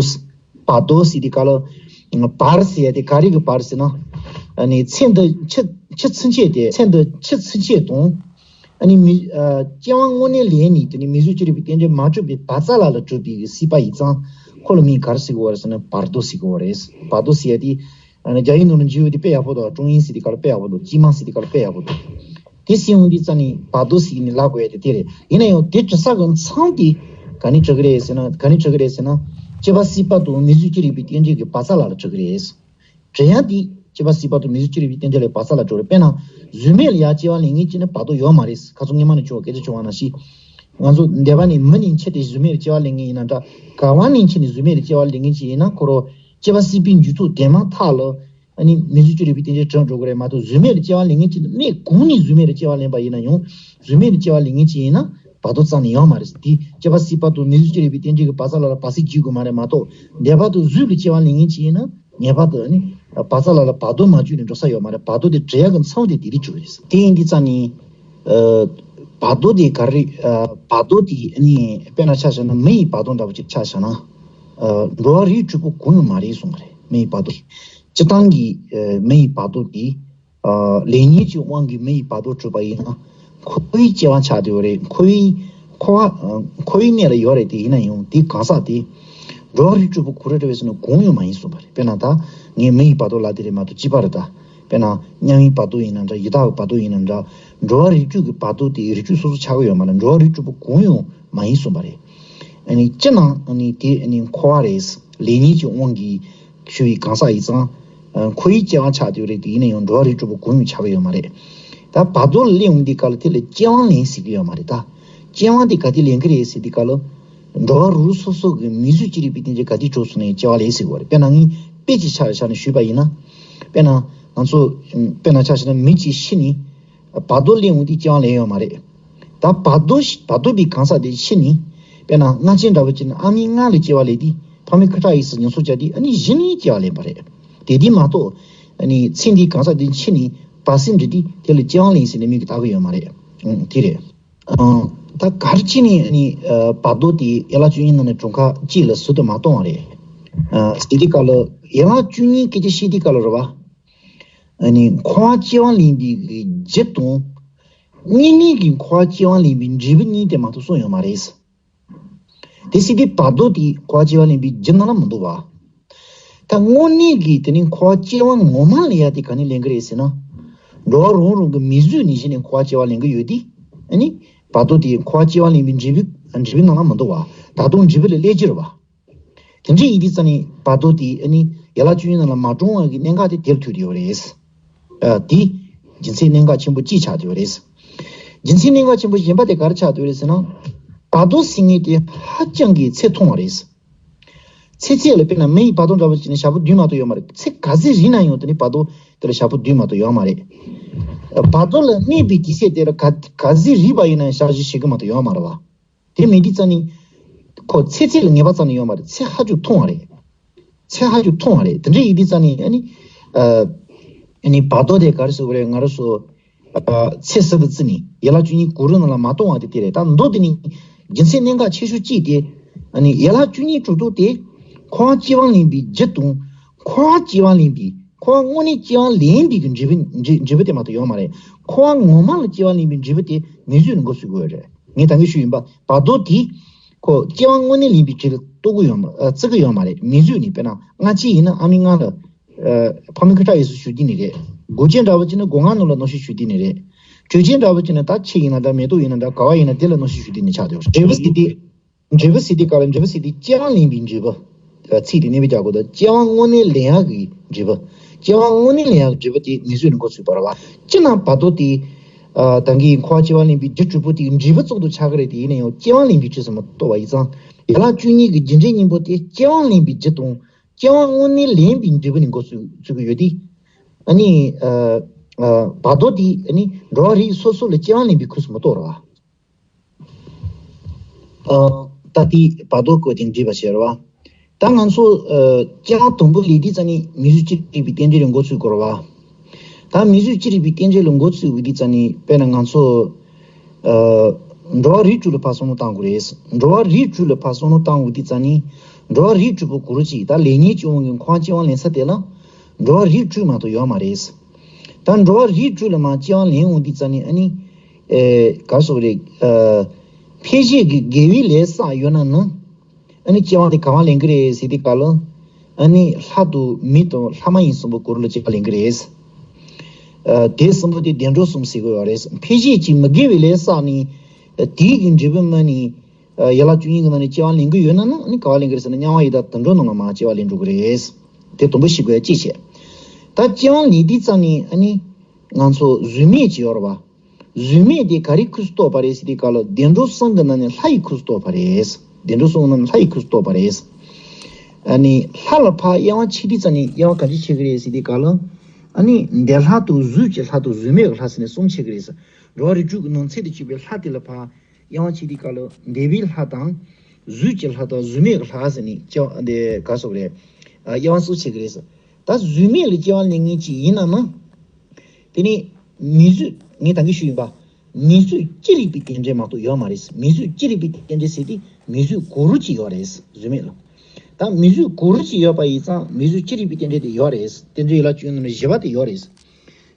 བར་དོ་ཟེར་དུས་སྐབས་ལ། བར་ཟེར་ཡ་དེ་ག་རེ་གི་བར་ཟེར་ན། ཨ་ནི་ཚེ་འདི་འཆི་འཆི་ཚུན་ཆད་དེ། ཚེ་འདི་འཆི་ཚུན་ཆད་དང་། ཨ་ནི་མི་ཨ་སྐྱེ་བ་དངོས་གནས་ལེན་ནས་དེ་ནི་མིང་གཟུགས་ཅི་རིགས་པའི་རྟེན་འབྲེལ་མ་གྲུབ་པའི་བར་རྩ་ལ་ལ་གྲུབ་པའི་སྲིད་པ་ཡིན་ཙང་ཁོ་ལ་མིང་ག་རེ་ཟེར་གི་ཡོད་རེད་ཟེར་ན་བར་དོ་ཟེར་གི་ཡོད་རེད། བར་དོ་ཟེར་ཡ་དེ། ཨ་ནི་རྒྱ་ཡིག་ནང་ལ་འཇུག་ཡོད་དེ་དཔེ་ཡག་པོ་འདུག་ཀྲུང་དབྱིན་ཟེར་དུས་སྐབས་ལ་དཔེ་ཡག་པོ་འདུག་ཅི་མ་ཟེར་དུས་སྐབས་ལ་དཔེ་ཡག་པོ་འདུག་དེ་ཟེར་ཡོང་དུས་ཙ་ནི་བར་དོ་ཟེར་ནི་ལབ་དགོས་ཡ་དེ་དེ་རེད། ཡིན་ན་ཡང་དེ་གྲུབ་ས་གི་མཚམས་དེ་ག་ནས་གྲུབ་ཀྱི་རེད་ཟེར་ན། ག་ནས་གྲུབ་ཀྱི་རེད་ཟེར་ན། སྐྱེ་བ་སྲིད་པ་དང་མིང་གཟུགས་ཅི་རིགས་པའི་རྟེན་འབྲེལ་གྱི་བར་རྩ་ལ་ལ་གྲུབ་ཀྱི་རེད། གྲུབ་ཡ་དེ་སྐྱེ་བ་སྲིད་པ་དང་མིང་གཟུགས་ཅི་རིགས་པའི་རྟེན་འབྲེལ་ལ་བར་རྩ་ལ་གྲུབ་རེད། དཔེར་ན་གཟུགས་མེད་ལ་ཡ་སྐྱེ་བ་ལེན་མཁན་གཅིག་ནི་བར་དོ་ཡོད་མ་རེད། ཁ་སང་སྔོན་མ་ནས་བྱུང་བ་སྐད་ཆ་བྱུང་བ་ནང་བཞིན། ང་ཚོ་འདས་པ་ནས་མི་ནས་འཆི་སྟེ་གཟུགས་མེད་ལ་སྐྱེ་བ་ལེན་མཁན་ཡིན་ན་འདྲ། ག་བ་ནས་འཆི་ནས་གཟུགས་མེད་ལ་སྐྱེ་བ་ལེན་མཁན་གཅིག་ཡིན་ན་ཁོ་རང་སྐྱེ་བ་སྲིད་པའི་མཇུག་ཐོག་དེ་མ་ཐག་ལ། ཨ་ནི་མིང་གཟུགས་ཅི་རིགས་པའི་རྟེན་འབྲེལ་གྲུབ་འགྲོ་གི་རེད་མ་གཏོགས། གཟུགས་མེད་ལ་སྐྱེ་བ་ལེན་མཁན་གཅིག་ནི་གནས་གང་ནས་གཟུགས་མེད་ལ་སྐྱེ་བ་ལེན་པ་ཡིན་ན་ཡང་། གཟུགས་མེད་ལ་སྐྱེ་བ་ལེན་མཁན་གཅིག་ཡིན་ན་བར་དོ་རྩ་ནས་ཡོད་མ་རེད། དེ་སྐྱེ་བ་སྲིད་པ་དང་མིང་གཟུགས་ཅི་རིགས་པའི་རྟེན་འབྲེལ་གྱི་བར་རྩ་ལ་ལ་བར་སྲིད་བརྗོད་དགོས་མ་རེད་མ་གཏོགས། འདས་པ་དང་གཟུགས་ལ་སྐྱེ་བ་ལེན་མཁན་གཅིག་ཡིན་ན་ངེས་པར་དུ་ཨ་ནི་བར་རྩ་ལ་ལ་བར་དོ་མ་བརྗོད་ནས་འགྲོ་ས་ཡོད་མ་རེད། བར་དོ་དེ་གྲུབ་ཡ་གི་མཚམས་དེ་དེ་རིགས་བརྗོད་རེད། དེ་ཡིན་དུས་ཙ་ནི། ཨ་བར་དོ་དེ་ག་རེ། ཨ་བར་དོ་དེ་ཨ་ནི་དཔེར་ན་ཆ་བཞག་ན་མི་ཡི་བར་དོ་འདྲ་པོ་ཅིག་ཆ་བཞག་ན། ཨ་འགྲོ་བ་རིགས་དྲུག་པོ་གང་ཡང་མ་རེད་གསུངས་པ་རེད། མི་ཡི་བར་དོ། སྤྱིར་བཏང་གི་ཨ་མི་ཡི་བར་དོ་དེ། ཨ་ལས་ཉོན་གྱི་དབང་གིས་མི་ཡི་བར་དོ་གྲུབ་པ་ཡིན་ན། འཁོར་བའི་སྐྱེ་བ་ཆགས་བསྡད་ཡོད་རེད། འཁོར་བའི་འཁོར་བ་ཨ་འཁོར་བའི་གནས་ལ་ཡོད་རེད། དེ་ཡིན་ན་ཡང་དེ་གང་ཟག་དེ། འགྲོ་བ་རིགས་དྲུག་པོ་ག་རེ་རེད་ཟེར་ན་གང་ཡང་མ་ཡིན་གསུངས་པ་རེད། དཔེར་ན་ད་ངས་མི་ཡི་བར་དོ་ལབ་དེ་རེད་མ་གཏོགས་གཅིག་པ་རེད་ད། དཔེར་ན་མཉམ་མེད་བར་དོ་ཡིན་ན་འདྲ། ཡི་དྭགས་ཀྱི་བར་དོ་ཡིན་ན་འདྲ། འགྲོ་བ་རིགས་དྲུག་གི་བར་དོ་དེ་རིགས་དྲུག་སོ་སོ་ཆགས་ཀྱི་ཡོད་མ་རེད། འགྲོ་བ་རིགས་དྲུག་པོ་གང་ཡང་མ་ཡིན་གསུངས་པ་རེད། ཨ་ནི་སྤྱིར་ན་ཨ་ནི་དེ་ཨ་ནི་འཁོར་བ་རེད། ལས་ཉོན་གྱི་དབང་གིས་ཞུ་བའི་གང་ཟག་ཡིན་ཙང་། ཨ་འཁོར་བའི་སྐྱེ་བ་ཆགས་བསྡད་ཡོད་རེད། དེ་ཡིན་ན་ཡང་འགྲོ་བ་རིགས་དྲུག་པོ་གང་ཡང་ཆགས་ཀྱི་ཡོད་མ་རེད། ད་བར་དོ་ལ་སླེབས་ཡོང་དུས་སྐབས་ལ་དེ་ལ་སྐྱེ་བ་ལེན་ཟེར་གྱི་ཡོད་མ་རེད་ད། སྐྱེ་བ་དེ་ག་དུས་ལེན་གྱི་རེད་ཟེར་དུས་སྐབས་ལ། འགྲོ་བ་རིགས་སོ་སོ་གི་མིང་གཟུགས་ཅི་རིགས་པའི་རྟེན་འབྲེལ་ག་དུས་གྲུབ་སོང་ནས་སྐྱེ་བ་ལེན་ཟེར་གྱི་ཡོད་རེད། དཔེར་ན་ངས་དཔེ་ཅིག་ཆ་བཞག་ནས་ཞུས་པ་ཡིན་ན། དཔེར་ན་ང་ཚོ་དཔེར་ན་ཆ་བཞག་ན་མི་གཅིག་ཤི་ནས་བར་དོ་སླེབས་ཡོང་དུས་སྐྱེ་བ་ལེན་ཡོད་མ་རེད། ད་བར་དོ་ཞིག་བར་དོ་པའི་གང་ཟག་དེ་ཤི་ནས། དཔེར་ན་མངལ་སྐྱེས་འདྲ་བོ་ཅིག་ན་ཨ་མའི་མངལ་ལ་སྐྱེ་བ་ལེན་དུས་ཕ་མའི་ཁ་ཁྲག་གཡུགས་ས་ཉམས་གསོ་བྱ་དུས་ཨ་ནི་གཞི་ནས་སྐྱེ་བ་ལེན་པ་རེད། དེ་དེ་མ་གཏོགས། ཨ་ནི་ཚེ་འདིའི་གང་ཟག་དེ་འཆི་ནས་བར་སྲིད་འགྲོ་དུས་དེ་ལ་སྐྱེ་བ་ལེན་ཟེར་ནས་མིང་གི་བཏགས་ཀྱི་ཡོད་མ་རེད། ཨང་དེ་རེད། ཨང་ད་ག་རེ་བྱས་ནས་ཨ་ནི་ཨ་བར་དོ་དེ་ཡན་ལག་བཅུ་གཉིས་ནང་ནས་གྲུབ་མཐའ་གཅིག་ལ་ཟུར་དུ་མ་གཏོང་བ་རེད། ཨ་ཟེར་དུས་སྐབས་ལ་ཡན་ལག་བཅུ་གཉིས་སྐད་ཆ་བཤད་དུས་སྐབས་ལ་རེད་བ། ཨ་ནི་འཁོར་བ་སྐྱེ་བ་ལེན་དུས་ཀྱི་རྒྱུ་དང་། དངོས་གནས་ཀྱི་འཁོར་བ་སྐྱེ་བ་ལེན་པའི་འབྲས་བུ་གཉིས་དེ་མ་གཏོགས་གསུངས་ཡོད་མ་རེད། དེ་སྲིད་དེ་བར་དོ་དེ་འཁོར་བ་སྐྱེ་བ་ལེན་པའི་རྒྱུ་ནང་ལ་མི་འདུ་བ། ད་དངོས་གནས་ཀྱི་དེ་ནི་འཁོར་བ་སྐྱེ་བ་ངོ་མ་ལེན་ཡ་དེ་ག་ནས་ལེན་གི་རེད་ཟེར་ན། འགྲོ་བ་རང་རང་གི་མིག་གཟུགས་ནས་གཞི་ནས་འཁོར་བ་སྐྱེ་བ་ལེན་གི་ཡོད་དེ། ཨ་ནི། བར་དོ་དེ་འཁོར་བ་སྐྱེ་བ་ལེན་པའི་འབྲས་བུ་འབྲས་བུ་ནང་ལ་མི་འདུ་བ། ད་དུང་འབྲས་བུ་ལ་སླེབས་ཀྱི་རེད་བ། དེ་འདྲ་ཡིན་དུས་ཙང་ནི་བར་དོ་དེ་ཨ་ནི་ཡན་ལག་བཅུ་གཉིས་ནང་ལ་མ་གྲུང་བ་གི་གནད་འགག་དེ་དེར་ཐུག་བསྡད་ཡོད་རེད། ཨ་དེ་རྒྱུ་མཚན་གནད་འགག་ཆེན་པོ་གཅིག་ཆགས་བསྡད་ཡོད་རེད། རྒྱུ་མཚན་གནད་འགག་ཆེན་པོ་གཞན་པ་དེ་ག་རེ་ཆགས་བསྡད་ཡོད་རེད་ཟེར་ན། བར་དོ་ཟེར་མཁན་དེ་ཧ་ཅང་གི་ཚད་མཐོ་བ་རེད། ཚེ་ཚད་ལ་དཔེར་ན་མི་ཡི་བར་དོ་འདྲ་བོ་ཅིག་ནི་ཞག་པོ་བདུན་མ་གཏོགས་ཡོད་མ་རེད། ཚེ་ག་ཚོད་རིང་ན་ཡང་དེ་ནི་བར་དོ་དེ་ལ་ཞག་པོ་བདུན་མ་གཏོགས་ཡོད་མ་རེད། བར་དོ་ལ་གནས་པའི་དུས་ཚོད་དེ་ལ་ག་ག་ཚོད་རིང་བ་ཡིན་ན་ཡང་ཞག་བཞི་ཞིག་གི་མ་གཏོགས་ཡོད་མ་རེད་བ། དེ་མིན་དུས་ཙང་ནི། ཁོ་ཚེ་ཚད་ལ་ངེས་པ་ཙམ་ནི་ཡོད་མ་རེད། ཚེ་ཧ་ཅང་ཐུང་བ་རེད། ཚེ་ཧ་ཅང་ཐུང་བ་རེད། དེ་འདྲ་ཡིན་དུས་ཙང་ནི་ཨ་ནི། ཨ་ནི་བར་དོ་དེ་ག་རེ་ཟེར་དགོས་རེད། ང་རང་ཚོ། ཨ་ཚེ་ཟད་དུ་བརྩི་ནས་ཡན་ལག་བཅུ་གཉིས་གུ་རུ་ནང་ལ་མ་གཏོང་བ་དེ་དེ་རེད། ད་མདོ་དེ་ནི་རྒྱུ་མཚན་གནད་འགག་ཆེ་ཤོས་གཅིག་དེ། ཨ་ནི་ཡན་ལག་བཅུ་གཉིས་གྲུབ་ཐོབ་དེ་འཁོར་བ་སྐྱེ་བ་ལེན་པའི་རྒྱུ་དང་། འཁོར་བ་སྐྱེ་བ་ལེན་པའི་འཁོར་བ་དངོས་གནས་སྐྱེ་བ་ལེན་པའི་གི་འབྲས་བུ་འབྲས་འབྲས་བུ་དེ་མ་གཏོགས་ཡོད་མ་རེད། འཁོར་བ་ངོ་མ་ལ་སྐྱེ་བ་ལེན་པའི་འབྲས་བུ་དེ་མིག་གཟུགས་ནས་མགོ་ཚོས་དགོས་རེད། ངས་ད་གིན་ཞུས་ཡིན་པ་བར་དོ་དེ། ཁོ་སྐྱེ་བ་དངོས་གནས་ལེན་པའི་ཆེད་དུ་རྟོགས་ཀྱི་ཡོད་མ་ཨ་བརྩི་གི་ཡོད་མ་རེད། མིག་གཟུགས་ནས་དཔེར་ན་སྔ་ཕྱི་ཡིན་ན་ཨ་མའི་མངལ་ལ་ཨ་ཕ་མའི་ཁ་ཁྲག་ཡོད་ཚུལ་ཞུ་རྒྱུ་ནི་རེད། སྒོ་ཆེན་འདྲ་བོ་ཅིག་ན་སྒོ་ང་ནང་ལ་གནོད་བྱེད་ཞུ་རྒྱུ་ནི་རེད། གྲོས་ཆེན་འདྲ་བོ་ཅིག་ན་ད་ཁྱི་ཡིན་ན་འདྲ་མེ་ཏོག་ཡིན་ན་འདྲ་ག་བ་ཡིན་ན་དེ་ལ་གནོད་བྱེད་ཞུ་རྒྱུ་ནི་ཆགས་འདུག་འབྲས་བུ་ཟེར་དུས། འབྲས་བུ་ཟེར་དུས་ག་ལ་འབྲས་བུ་ཟེར་དུས་སྐྱེ་བ་ལེན་པའི་འབྲས་བུ། ཚིག་དེ་གནས་པའི་རྒྱ་གོ་དང་སྐྱེ་བ་དངོས་གནས་ལེན་ཡག་གི་འབྲས་བུ། སྐྱེ་བ་དངོས་གནས་ལེན་ཡག་གི་འབྲས་བུ་དེ་མིག་གཟུགས་ནས་མགོ་ཚོས་པ་རེད་བ། སྤྱིར་ན་བར་དོ་དེ། ཨ་ད་གིན་འཁོར་བ་སྐྱེ་བ་ལེན་པའི་རྒྱུ་གྲུབ་པོ་དེའི་འབྲས་བུ་གཙོ་དུ་ཆགས་ཀྱི་རེད་དེ། ཡིན་ན་ཡང་སྐྱེ་བ་ལེན་པའི་ཆོས་སུ་མ་གཏོགས་པ་ཡིན་ཙང་། ཡན་ལག་བཅུ་གཉིས་ཀྱི་རྒྱུ་འབྲས་གཉིས་པོ་དེ་སྐྱེ་བ་ལེན་པའི་རྒྱུ་དང་། སྐྱེ་བ་དངོས་གནས་ལེན་པའི་འབྲས་བུ་ནས་མགོ་ཚོས་ཚོས་ཀྱི་ཡོད་དེ། ཨ་ནི། ཨ་ཨ་བར་དོ་དེ་ཨ་ནི་འགྲོ་བ་རིགས་སོ་སོ་ལ་སྐྱེ་བ་ལེན་པའི་ཁུངས་སུ་མ་གཏོགས་རེད་བ། ཨ་ད་དེ་བར་དོ་བཀོད་དེ་འགྲིག་པ་བྱས་རེད་བ། ད་ང་ཚོ་ཨ་སྐྱེ་བ་དང་པོ་ལེན་དུས་ཙ་ནི་མིག་གཟུགས་ཅི་རིགས་པའི་རྟེན་འབྲེལ་ལ་མགོ་ཚོས་དགོས་རེད་བ། ད་མིག་གཟུགས་ཅི་རིགས་པའི་རྟེན་འབྲེལ་ལ་མགོ་ཚོས་དགོས་དུས་ཙ་ནི་དཔེར་ན་ང་ཚོ་ཨ་འགྲོ་བ་རིགས་དྲུག་ལ་ཕར་བསམ་བློ་བཏང་དགོས་རེད། འགྲོ་བ་རིགས་དྲུག་ལ་ཕར་བསམ་བློ་བཏང་དགོས་དུས་ཙ་ནི་འགྲོ་བ་རིགས་དྲུག་པོ་གུ་རུ་གཅིག་ད་ལེགས་ཉེས་ཀྱི་དབང་གིས་འཁོར་བ་སྐྱེ་བ་ལེན་ས་དེ་ལ་འགྲོ་བ་རིགས་དྲུག་མ་གཏོགས་ཡོད་མ་རེད། ད་འགྲོ་བ་རིགས་དྲུག་ལ་མར་སྐྱེ་བ་ལེན་འོང་དུས་ཙ་ནི་ཨ་ནི། ཨེ་ག་སོགས་རེད། ཨ་འཕེལ་བྱེད་ཀྱི་དགེ་བའི་ལས་བསགས་ཡོད་ན་ནི། ཨ་ནི་སྐྱེ་བ་དེ་ག་བ་ལེན་གི་རེད་ཟེར་དུས་ག་ལ། ཨ་ནི་ལྷ་དང་མི་དང་ལྷ་མ་ཡིན་གསུམ་པོ་གུ་རུ་ལ་སྐྱེ་བ་ལེན་གི་རེད། ཨ་དེ་གསུམ་པོ་དེ་བདེ་འགྲོ་གསུམ་ཟེར་གི་ཡོད་རེད། འཕེལ་བྱེད་ཀྱི་མི་དགེ་བའི་ལས་བསགས་ནས། ཨ་དེའི་གི་འབྲས་བུ་སྨིན་ནས། ཨ་ཡན་ལག་བཅུ་གཉིས་ཀྱི་ནང་ནས་སྐྱེ་བ་ལེན་གི་ཡོད་ན་ནི་ཨ་ནི་ག་བ་ལེན་གི་རེད་ཟེར་ན་དམྱལ་བ་ཡི་དྭགས་དུད་འགྲོ་ནང་ལ་མར་སྐྱེ་བ་ལེན་འགྲོ་གི་རེད། དེ་དང་པོ་ཤེས་དགོས་ཡ་གཅིག་བྱས། ད་སྐྱེ་བ་ལེན་དུས་ཙ་ནི་ཨ་ནི། ང་ཚོ་བཟོད་མེད་ཅིག་ཡོད་རེད་བ། བཟོད་མེད་དེ་ག་རེའི་ཁུངས་སུ་གཏོགས་པ་རེད་ཟེར་དུས་ག་ལ་བདེ་འགྲོ་གསུམ་གྱི་ནང་ནས་ལྷ་ཡི་ཁུངས་སུ་གཏོགས་པ་རེད། བདེ་འགྲོ་གསུམ་གྱི་ནང་ནས་ལྷ་ཡི་ཁུངས་སུ་གཏོགས་པ་རེད། ཨ་ནི་ལྷ་ལ་ཕར་དབྱེ་བ་ཕྱེ་དུས་ཙ་ནི་དབྱེ་བ་ག་འདྲ་ཕྱེ་གི་རེད་ཟེར་དུས་ག་ལ། ཨ་ནི་འདས་ལྷ་དང་གཟུགས་ཀྱི་ལྷ་དང་བཟོད་མེད་ཀྱི་ལྷ་ཟེར་ནས་གསུམ་ཕྱེ་གི་རེད། འགྲོ་བ་རིགས་དྲུག་གི་ནང་ཚན་དུ་གྱུར་པའི་ལྷ་དེ་ལ་ཕར་དབྱེ་བ་ཕྱེ་དུས་ག་ལ་འདས་པའི་ལྷ་དང་། གཟུགས་ཀྱི་ལྷ་དང་བཟོད་མེད་ཀྱི་ལྷ་ཟེར་ནས་སྐྱེ་བ་འདི་ག་སོགས་རེད། ཨ་དབྱེ་བ་གསུམ་ཕྱེ་གི་རེད། ད་བཟོད་མེད་ལ་སྐྱེ་བ་ལེན་མཁན་ཅིག་ཡིན་ན་ནི། དེ་ནི་མིག་གཟུགས་ངས་ད་གིན་ཞུས་ཡིན་པ། མིག་གཟུགས་ཅི་རིགས་པའི་རྟེན་འབྲེལ་མ་གཏོགས་ཡོད་མ་རེད། མིག་གཟུགས་ཅི་རིགས་པའི་རྟེན་འབྲེལ་ཟེར་དུས་མིག་གཟུགས་གུ་རུ་གཅིག་ཡོད་རེད་བཟོད་མེད་ལ། ད་མིག་གཟུགས་གུ་རུ་གཅིག་ཡོད་པ་ཡིན་ཙང་མིག་གཟུགས་ཅི་རིགས་པའི་རྟེན་འབྲེལ་དེ་ཡོད་རེད། རྟེན་འབྲེལ་ཡན་ལག་བཅུ་ནང་ནས་བཞི་པ་དེ་ཡོད་རེད།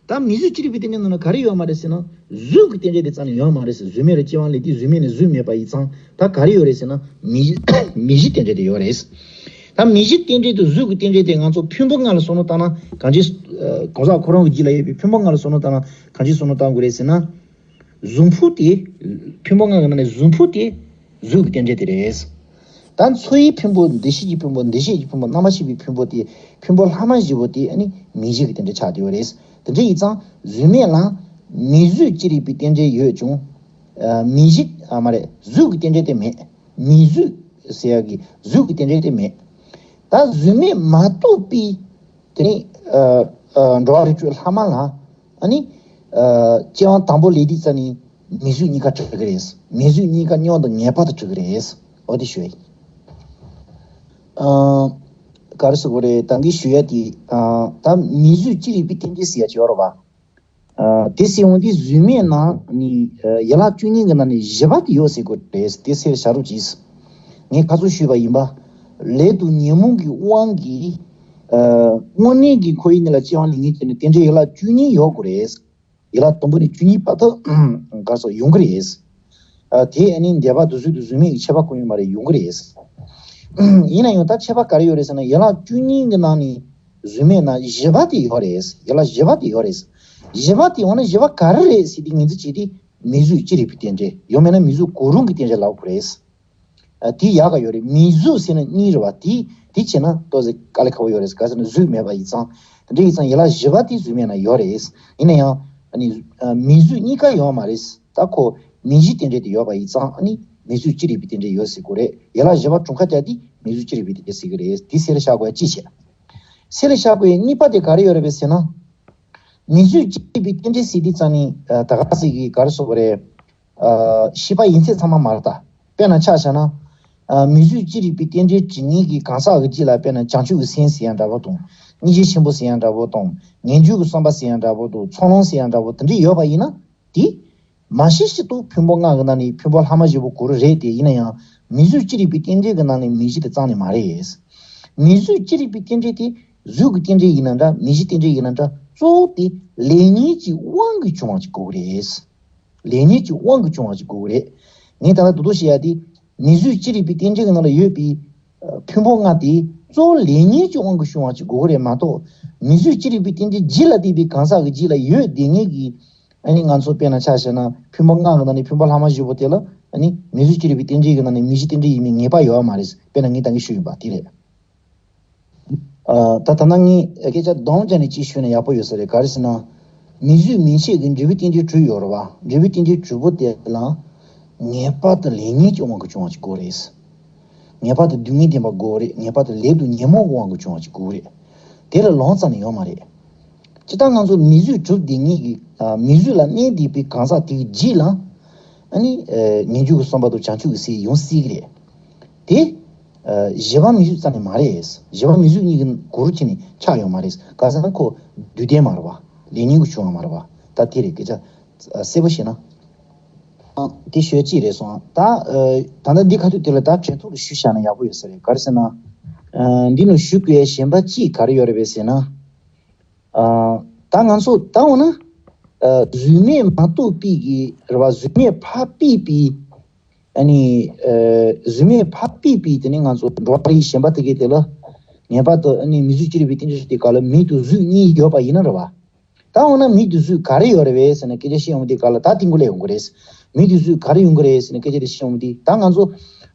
ད་མིག་གཟུགས་ཅི་རིགས་པའི་རྟེན་འབྲེལ་ནང་ན་ག་རེ་ཡོད་མ་རེད་ཟེར་ན། གཟུགས་ཀྱི་རྟེན་འབྲེལ་དེ་རྩ་ནས་ཡོད་མ་རེད་ཟེར། བཟོད་མེད་ལ་སྐྱེ་བ་ལེན་དུས་བཟོད་མེད་ནས་གཟུགས་མེད་པ་ཡིན་ཙང་ད་ག་རེ་ཡོད་རེད་ཟེར་ན། མིག་གཞི་མིག་གཞི་རྟེན་འབྲེལ་དེ་ཡོད་རེད། ད་མིག་གཞི་རྟེན་འབྲེལ་དང་གཟུགས་ཀྱི་རྟེན་འབྲེལ་དེ་ང་ཚོ་ཕུང་པོ་ལྔ་ལ་བསམ་བློ་བཏང་ན་གང་ཅི། གང་ཟག་ཁོ་རང་གི་རྒྱུད་ལ་ཡོད་པའི་ཕུང་པོ་ལྔ་ལ་བསམ་བློ་བཏང་ན་གང་ཅི་བསམ་བློ་བཏང་དགོས་རེད་ཟེར་ན། གཟུགས་ཕུང་དེ། ཕུང་པོ་ལྔ་གི་ནང་ནས་གཟུགས་ཕུང་དེ། གཟུགས་ཀྱི་རྟེན་འབྲེལ་དེ་རེད། ད་འཚོ་བའི་ཕུང་པོ་འདུ་ཤེས་ཀྱི་ཕུང་པོ་འདུ་ཤེས་ཀྱི་ཕུང་པོ་རྣམ་པར་ཤེས་པའི་ཕུང་པོ་དེ་ཕུང་པོ་ལྷག་མ་བཞི་པོ་དེ་ཨ་ནི་མིག་གཞི་གི་རྟེན་འབྲེལ་ཆགས་བསྡད་ཡོད་རེད། དེ་འདྲ་ཡིན་ཙང་བཟོད་མེད་ལ་མིག་གཟུགས་ཅི་རིགས་པའི་རྟེན་འབྲེལ་ཡོད་ཀྱང་། ཨ་མིག་གཞི་ཨ་མ་རེད་གཟུགས་ཀྱི་རྟེན་འབྲེལ་དེ་མེད། མིག་གཟུགས་ཟེར་ཡག་གི་གཟུགས་ཀྱི་རྟེན་འབྲེལ་དེ་མེད། ད་བཟོད་མེད་མ་གཏོགས་པའི་དེ་ནི་ཨ་ཨ་འགྲོ་བ་རིགས་དྲུག་ལྷག་མ་ལ། ཨ་ནི། ཨ་སྐྱེ་བ་དང་པོ་ལེན་དུས་ཙ་ནི་མིག་གཟུགས་གཉིས་ཀ་གྲུབ་ཀྱི་རེད། མིག་གཟུགས་གཉིས་ཀ་མཉམ་དུ་ངེས་པར་དུ་གྲུབ་ཀྱི་རེད། འོ་དེ་ཞུ་ཡ་ཡིན། ཨ་ག་རེ་ཟེར་དགོས་རེད། ད་གིན་ཞུ་ཡ་དེ་ཨ་ད་མིག་གཟུགས་ཅི་རིགས་པའི་རྟེན་འབྲེལ་ཟེར་ཡ་ཅིག་ཡོད་རེད་བ། ཨ་དེ་ཟེར་འོང་དུས་བཟོད་མེད་ནང་ནི་ཨ་ཡན་ལག་བཅུ་གཉིས་ཀྱི་ནང་ནས་བཞི་པ་དེ་ཡོད་ཟེར་དགོས་རེད། དེ་ཟེར་བཞག་རོགས་གྱིས། ངས་ཁ་སང་ཞུས་པ་ཡིན་པ། ལས་དང་ཉོན་མོངས་ཀྱི་དབང་གིས་ཨ་དངོས་གནས་ཀྱི་འཁོར་བའི་གནས་ལ་སྐྱེ་བ་ལེན་མཁན་དེ་ནི་རྟེན་འབྲེལ་ཡན་ལག་བཅུ་གཉིས་ཡོད་དགོས་རེད། ཡན་ལག་དང་པོ་ནས་བཅུ་གཉིས་བར་དུ་ག་སོགས་ཡོང་གི་རེད། ཨ་དེ་ཨ་ནི་འདས་པ་དང་གཟུགས་དང་གཟུགས་མེད་ཀྱི་ཁྱད་པར་ཀུན་ཡོད་མ་རེད། ཡོང་གི་རེད། ཡིན་ན་ཡང་ད་ཁྱད་པར་ག་རེ་ཡོད་རེད་ཟེར་ན། ཡན་ལག་བཅུ་གཉིས་ཀྱི་ནང་ནས་གཟུགས་མེད་ན་བཞི་པ་དེ་ཡོད་རེད། ཡན་ལག་བཞི་པ་དེ་ཡོད་རེད། བཞི་པ་དེ་འོ་ན་བཞི་པ་ག་རེ་རེད་ཟེར་དུས་ངོས་འཛིན་བྱེད་དུས་མིང་གཟུགས་ཅི་རིགས་པའི་རྟེན་འབྲེལ། ཡང་མིན་ན་མིང་གཟུགས་གང་རུང་གི་རྟེན་འབྲེལ་ལབ་དགོས་རེད། ཨ་དེ་ཡག་ག་ཡོད་རེད། མིང་གཟུགས་ཟེར་ན་གཉིས་རེད་བ། དེ་དེ་བྱས་ན་ཏོག་ཙམ་དཀའ་ལས་ཁག་པོ་ཡོད་རེད། ག་ཟེར་ན་གཟུགས་མེད་པ་ཡིན་ཙང་། དེ་འདྲ་ཡིན་ཙང་ཡན་ལག་བཞི་པ་དེ་གཟུགས་མེད་ན་ཡོད་རེད། ཡིན་ན་ཡང་ཨ་ནི་ཨ་མིང་གཟུགས་གཉིས་ཀ་ཡོད་མ་རེད། ད་ཁོ་མིང་གཞིའི་རྟེན་འབྲེལ་དེ་ཡོད་པ་ཡིན་ཙང་ཨ་ནི་མིང་གཟུགས་ཅི་རིགས་པའི་རྟེན་འབྲེལ་ཡོད་ཟེར་དགོས་རེད། ཡན་ལག་བཞི་པ་གྲངས་ཀ་བརྒྱ་དེ་མིང་གཟུགས་ཅི་རིགས་པའི་རྟེན་འབྲེལ་ཟེར་གི་རེད། དེ་གསལ་བཤད་དགོས་གཅིག་བྱས། གསལ་བཤད་དགོས་གཉིས་པ་དེ་ག་རེ་ཡོད་རེད་པས་ཟེར་ན། མིང་གཟུགས་ཅི་རིགས་པའི་རྟེན་འབྲེལ་ཟེར་དུས་ཙང་ནི་ཨ་ད་ག་ཟེར་གི་ག་རེ་ཟེར་དགོས་རེད། ཨ་ཤེས་པ་ཡིན་ཚད་ཚང་མ་མ་རེད་ད། དཔེར་ན་ཆ་བཞག་ན། ཨ་མིང་གཟུགས་ཅི་རིགས་པའི་རྟེན་འབྲེལ་གྱི་གཉིས་ཀྱི་གང་ཟག་གི་རྗེས་ལ་དཔེར་ན་བྱང་ཆུབ་ཀྱི་སེམས་ཟེར་ཡང་འདྲ་པོ་དང་། སྙིང་རྗེ་ཆེན་པོ་ཟེར་ཡང་འདྲ་པོ་དང་། ངེས་འབྱུང་གི་བསམ་པ་ཟེར་ཡང་འདྲ་པོ་དང་། ཚོགས་ལམ་ཟེར་ཡང་འདྲ་པོ་དེ་འདྲ་ཡོད་པ་ཡིན་ན། དེ་མ་ཤེས་ཤེས་ཏོག་ཕུང་པོ་ལྔ་གི་ནང་ནས་ཕུང་པོ་ལྷག་མ་བཞི་པོ་གང་རུང་རེད་དེ། ཡིན་ན་ཡང་མིང་གཟུགས་ཅི་རིགས་པའི་རྟེན་འབྲེལ་གྱི་ནང་ནས་མིང་གཞི་དེ་རྩ་ནས་མ་རེད། མིང་གཟུགས་ཅི་རིགས་པའི་རྟེན་འབྲེལ་དེ་གཟུགས་ཀྱི་རྟེན་འབྲེལ་ཡིན་ན་འདྲ། མིང་གཞིའི་རྟེན་འབྲེལ་ཡིན་ན་འདྲ། གཙོ་བོ་དེ་ལས་ཉོན་གྱི་དབང་གིས་བྱུང་བ་ཅིག་དགོས་ཀྱི་རེད། ལས་ཉོན་གྱི་དབང་གིས་བྱུང་བ་ཅིག་དགོས་ཀྱི་རེད། ངས་ད་ལྟ་དུ་དུ་བཤད་ཡ་དེ། མིང་གཟུགས་ཅི་རིགས་པའི་རྟེན་འབྲེལ་གྱི་ནང་ལ་ཡོད་པའི་ཨ་ཕུང་པོ་ལྔ་དེ་གཙོ་བོ་ལས་ཉོན་གྱི་དབང་གིས་བྱུང་བ་ཅིག་དགོས་ཀྱི་རེད་མ་གཏོགས། མིང་གཟུགས་ཅི་རིགས་པའི་རྟེན་འབྲེལ་རྗེས་ལ་བསྡུས་པའི་གང་ཟག་གི་རྗེས་ལ་ཡོད་བསྡད་མཁན་གྱི། ཨ་ནི་ང་ཚོ་དཔེར་ན་ཆ་བཞག་ན་ཕུང་པོ་ལྔ་གི་ནང་ནས་ཕུང་པོ་ལྷག་མ་བཞི་པོ་དེ་ལ་ཨ་ནི་མིང་གཟུགས་ཅི་རིགས་པའི་རྟེན་འབྲེལ་གྱི་ནང་ནས་མིང་གཞིའི་རྟེན་འབྲེལ་ཡིན་མིན་ངེས་པ་ཡོད་མ་རེད། དཔེར་ན་ངས་ད་གིན་ཞུས་ཡིན་པ་དེ་རེད། ཨ་ད་ད་ལྟ་ངས་སྐད་ཆ་སྡོམ་བྱས་ནས་གཅིག་ཞུས་ན་ཡག་པོ་ཡོད་ས་རེད། ག་རེ་ཟེར་ན། མིང་གཟུགས་མིང་ཕྱེད་ཀྱི་འབྲས་བུའི་རྟེན་འབྲེལ་དྲུག་ཡོད་རེད་བ། འབྲས་བུའི་རྟེན་འབྲེལ་དྲུག་པོ་དེ་ལ་ངེས་པར་དུ་ལས་ཉོན་གྱི་དབང་གིས་བྱུང་བ་ཅིག་དགོས་རེད། ངེས་པར་དུ་སྡུག་བསྔལ་བདེན་པ་དགོས་རེད། ངེས་པར་དུ་ལས་དང་ཉོན་མོངས་ཀྱི་དབང་གིས་བྱུང་བ་ཅིག་དགོས་རེད། དེ་ལ་ལོང་ཙམ་ནས་ཡོད་མ་རེད། སྤྱིར་བཏང་ང་ཚོ་མིང་གཟུགས་གྲུབ་བསྡད་མཁན་གྱི་ཨ་མིང་གཟུགས་ལ་གནས་བསྡད་པའི་གང་ཟག་དེའི་རྗེས་ལ་ཨ་ནི་ཨ་ངེས་འབྱུང་གི་བསམ་པ་དང་བྱང་ཆུབ་ཀྱི་སེམས་ཡོང་སྲིད་ཀྱི་རེད། དེ་ཨ་བཞི་པ་མིང་གཟུགས་རྩ་ནས་མ་རེད། བཞི་པ་མིང་གཟུགས་གཉིས་ཀྱི་གུ་རུ་ཁྱེར་ནས་ཆགས་ཡོད་མ་རེད། ག་ཟེར་ན་ཁོ་རྡུལ་ལྡན་མ་རེད་བ། ལས་ཉོན་གྱིས་བྱུང་བ་མ་རེད་བ། ད་དེ་རེད། སྐད་ཆ་ཨ་གསལ་པོ་བཤད་ན། ཨ་དེ་ཤོད་ཅིག་རེད་སོང་། ད་ཨ་ད་ལྟ་འདི་ཁ་ཐུག་དེ་ལ་ད་དྲན་ཐོག་ཏུ་ཞུ་བཞག་ན་ཡག་པོ་ཡོད་ས་རེད། ག་རེ་ཟེར་ན། ཨ་འདི་ནང་ཞུ་དགོས་ཡ་གཞན་པ་གཅིག་ག་རེ་ཡོད་རེད་པས་ཟེར་ན། ཨ་ད་ང་ཚོ་ད་འོ་ན་ཨ་གཟུགས་མེད་མ་གཏོགས་པའི་གི་རེད་བ། གཟུགས་མེད་ཕར་ཕུད་པའི་ཨ་ནི་ཨ་གཟུགས་མེད་ཕར་ཕུད་པའི་དེ་ནི་ང་ཚོ་འགྲོ་བ་རིགས་གཞན་པ་དེ་གའི་དེ་ལ་ངེས་པར་དུ་ཨ་ནི་མིང་གཟུགས་ཅི་རིགས་པའི་རྟེན་འབྲེལ་དེ་ག་ལ་མིང་དང་གཟུགས་གཉིས་ཡོད་པ་ཡིན་ན་རེད་བ། ད་འོ་ན་མིང་དང་གཟུགས་ག་རེ་ཡོད་རེད་པས་ཟེར་ན་སྐད་ཆ་བཤད་ཡོང་དུས་ག་ལ་ད་དེ་འགོ་ལས་ཡོང་གི་རེད། མིང་དང་གཟུགས་ག་རེ་ཡོང་གི་རེད་ཟེར་ན་སྐད་ཆ་དེ་བཤད་ཡོང་དུས་ད་ང་ཚོ་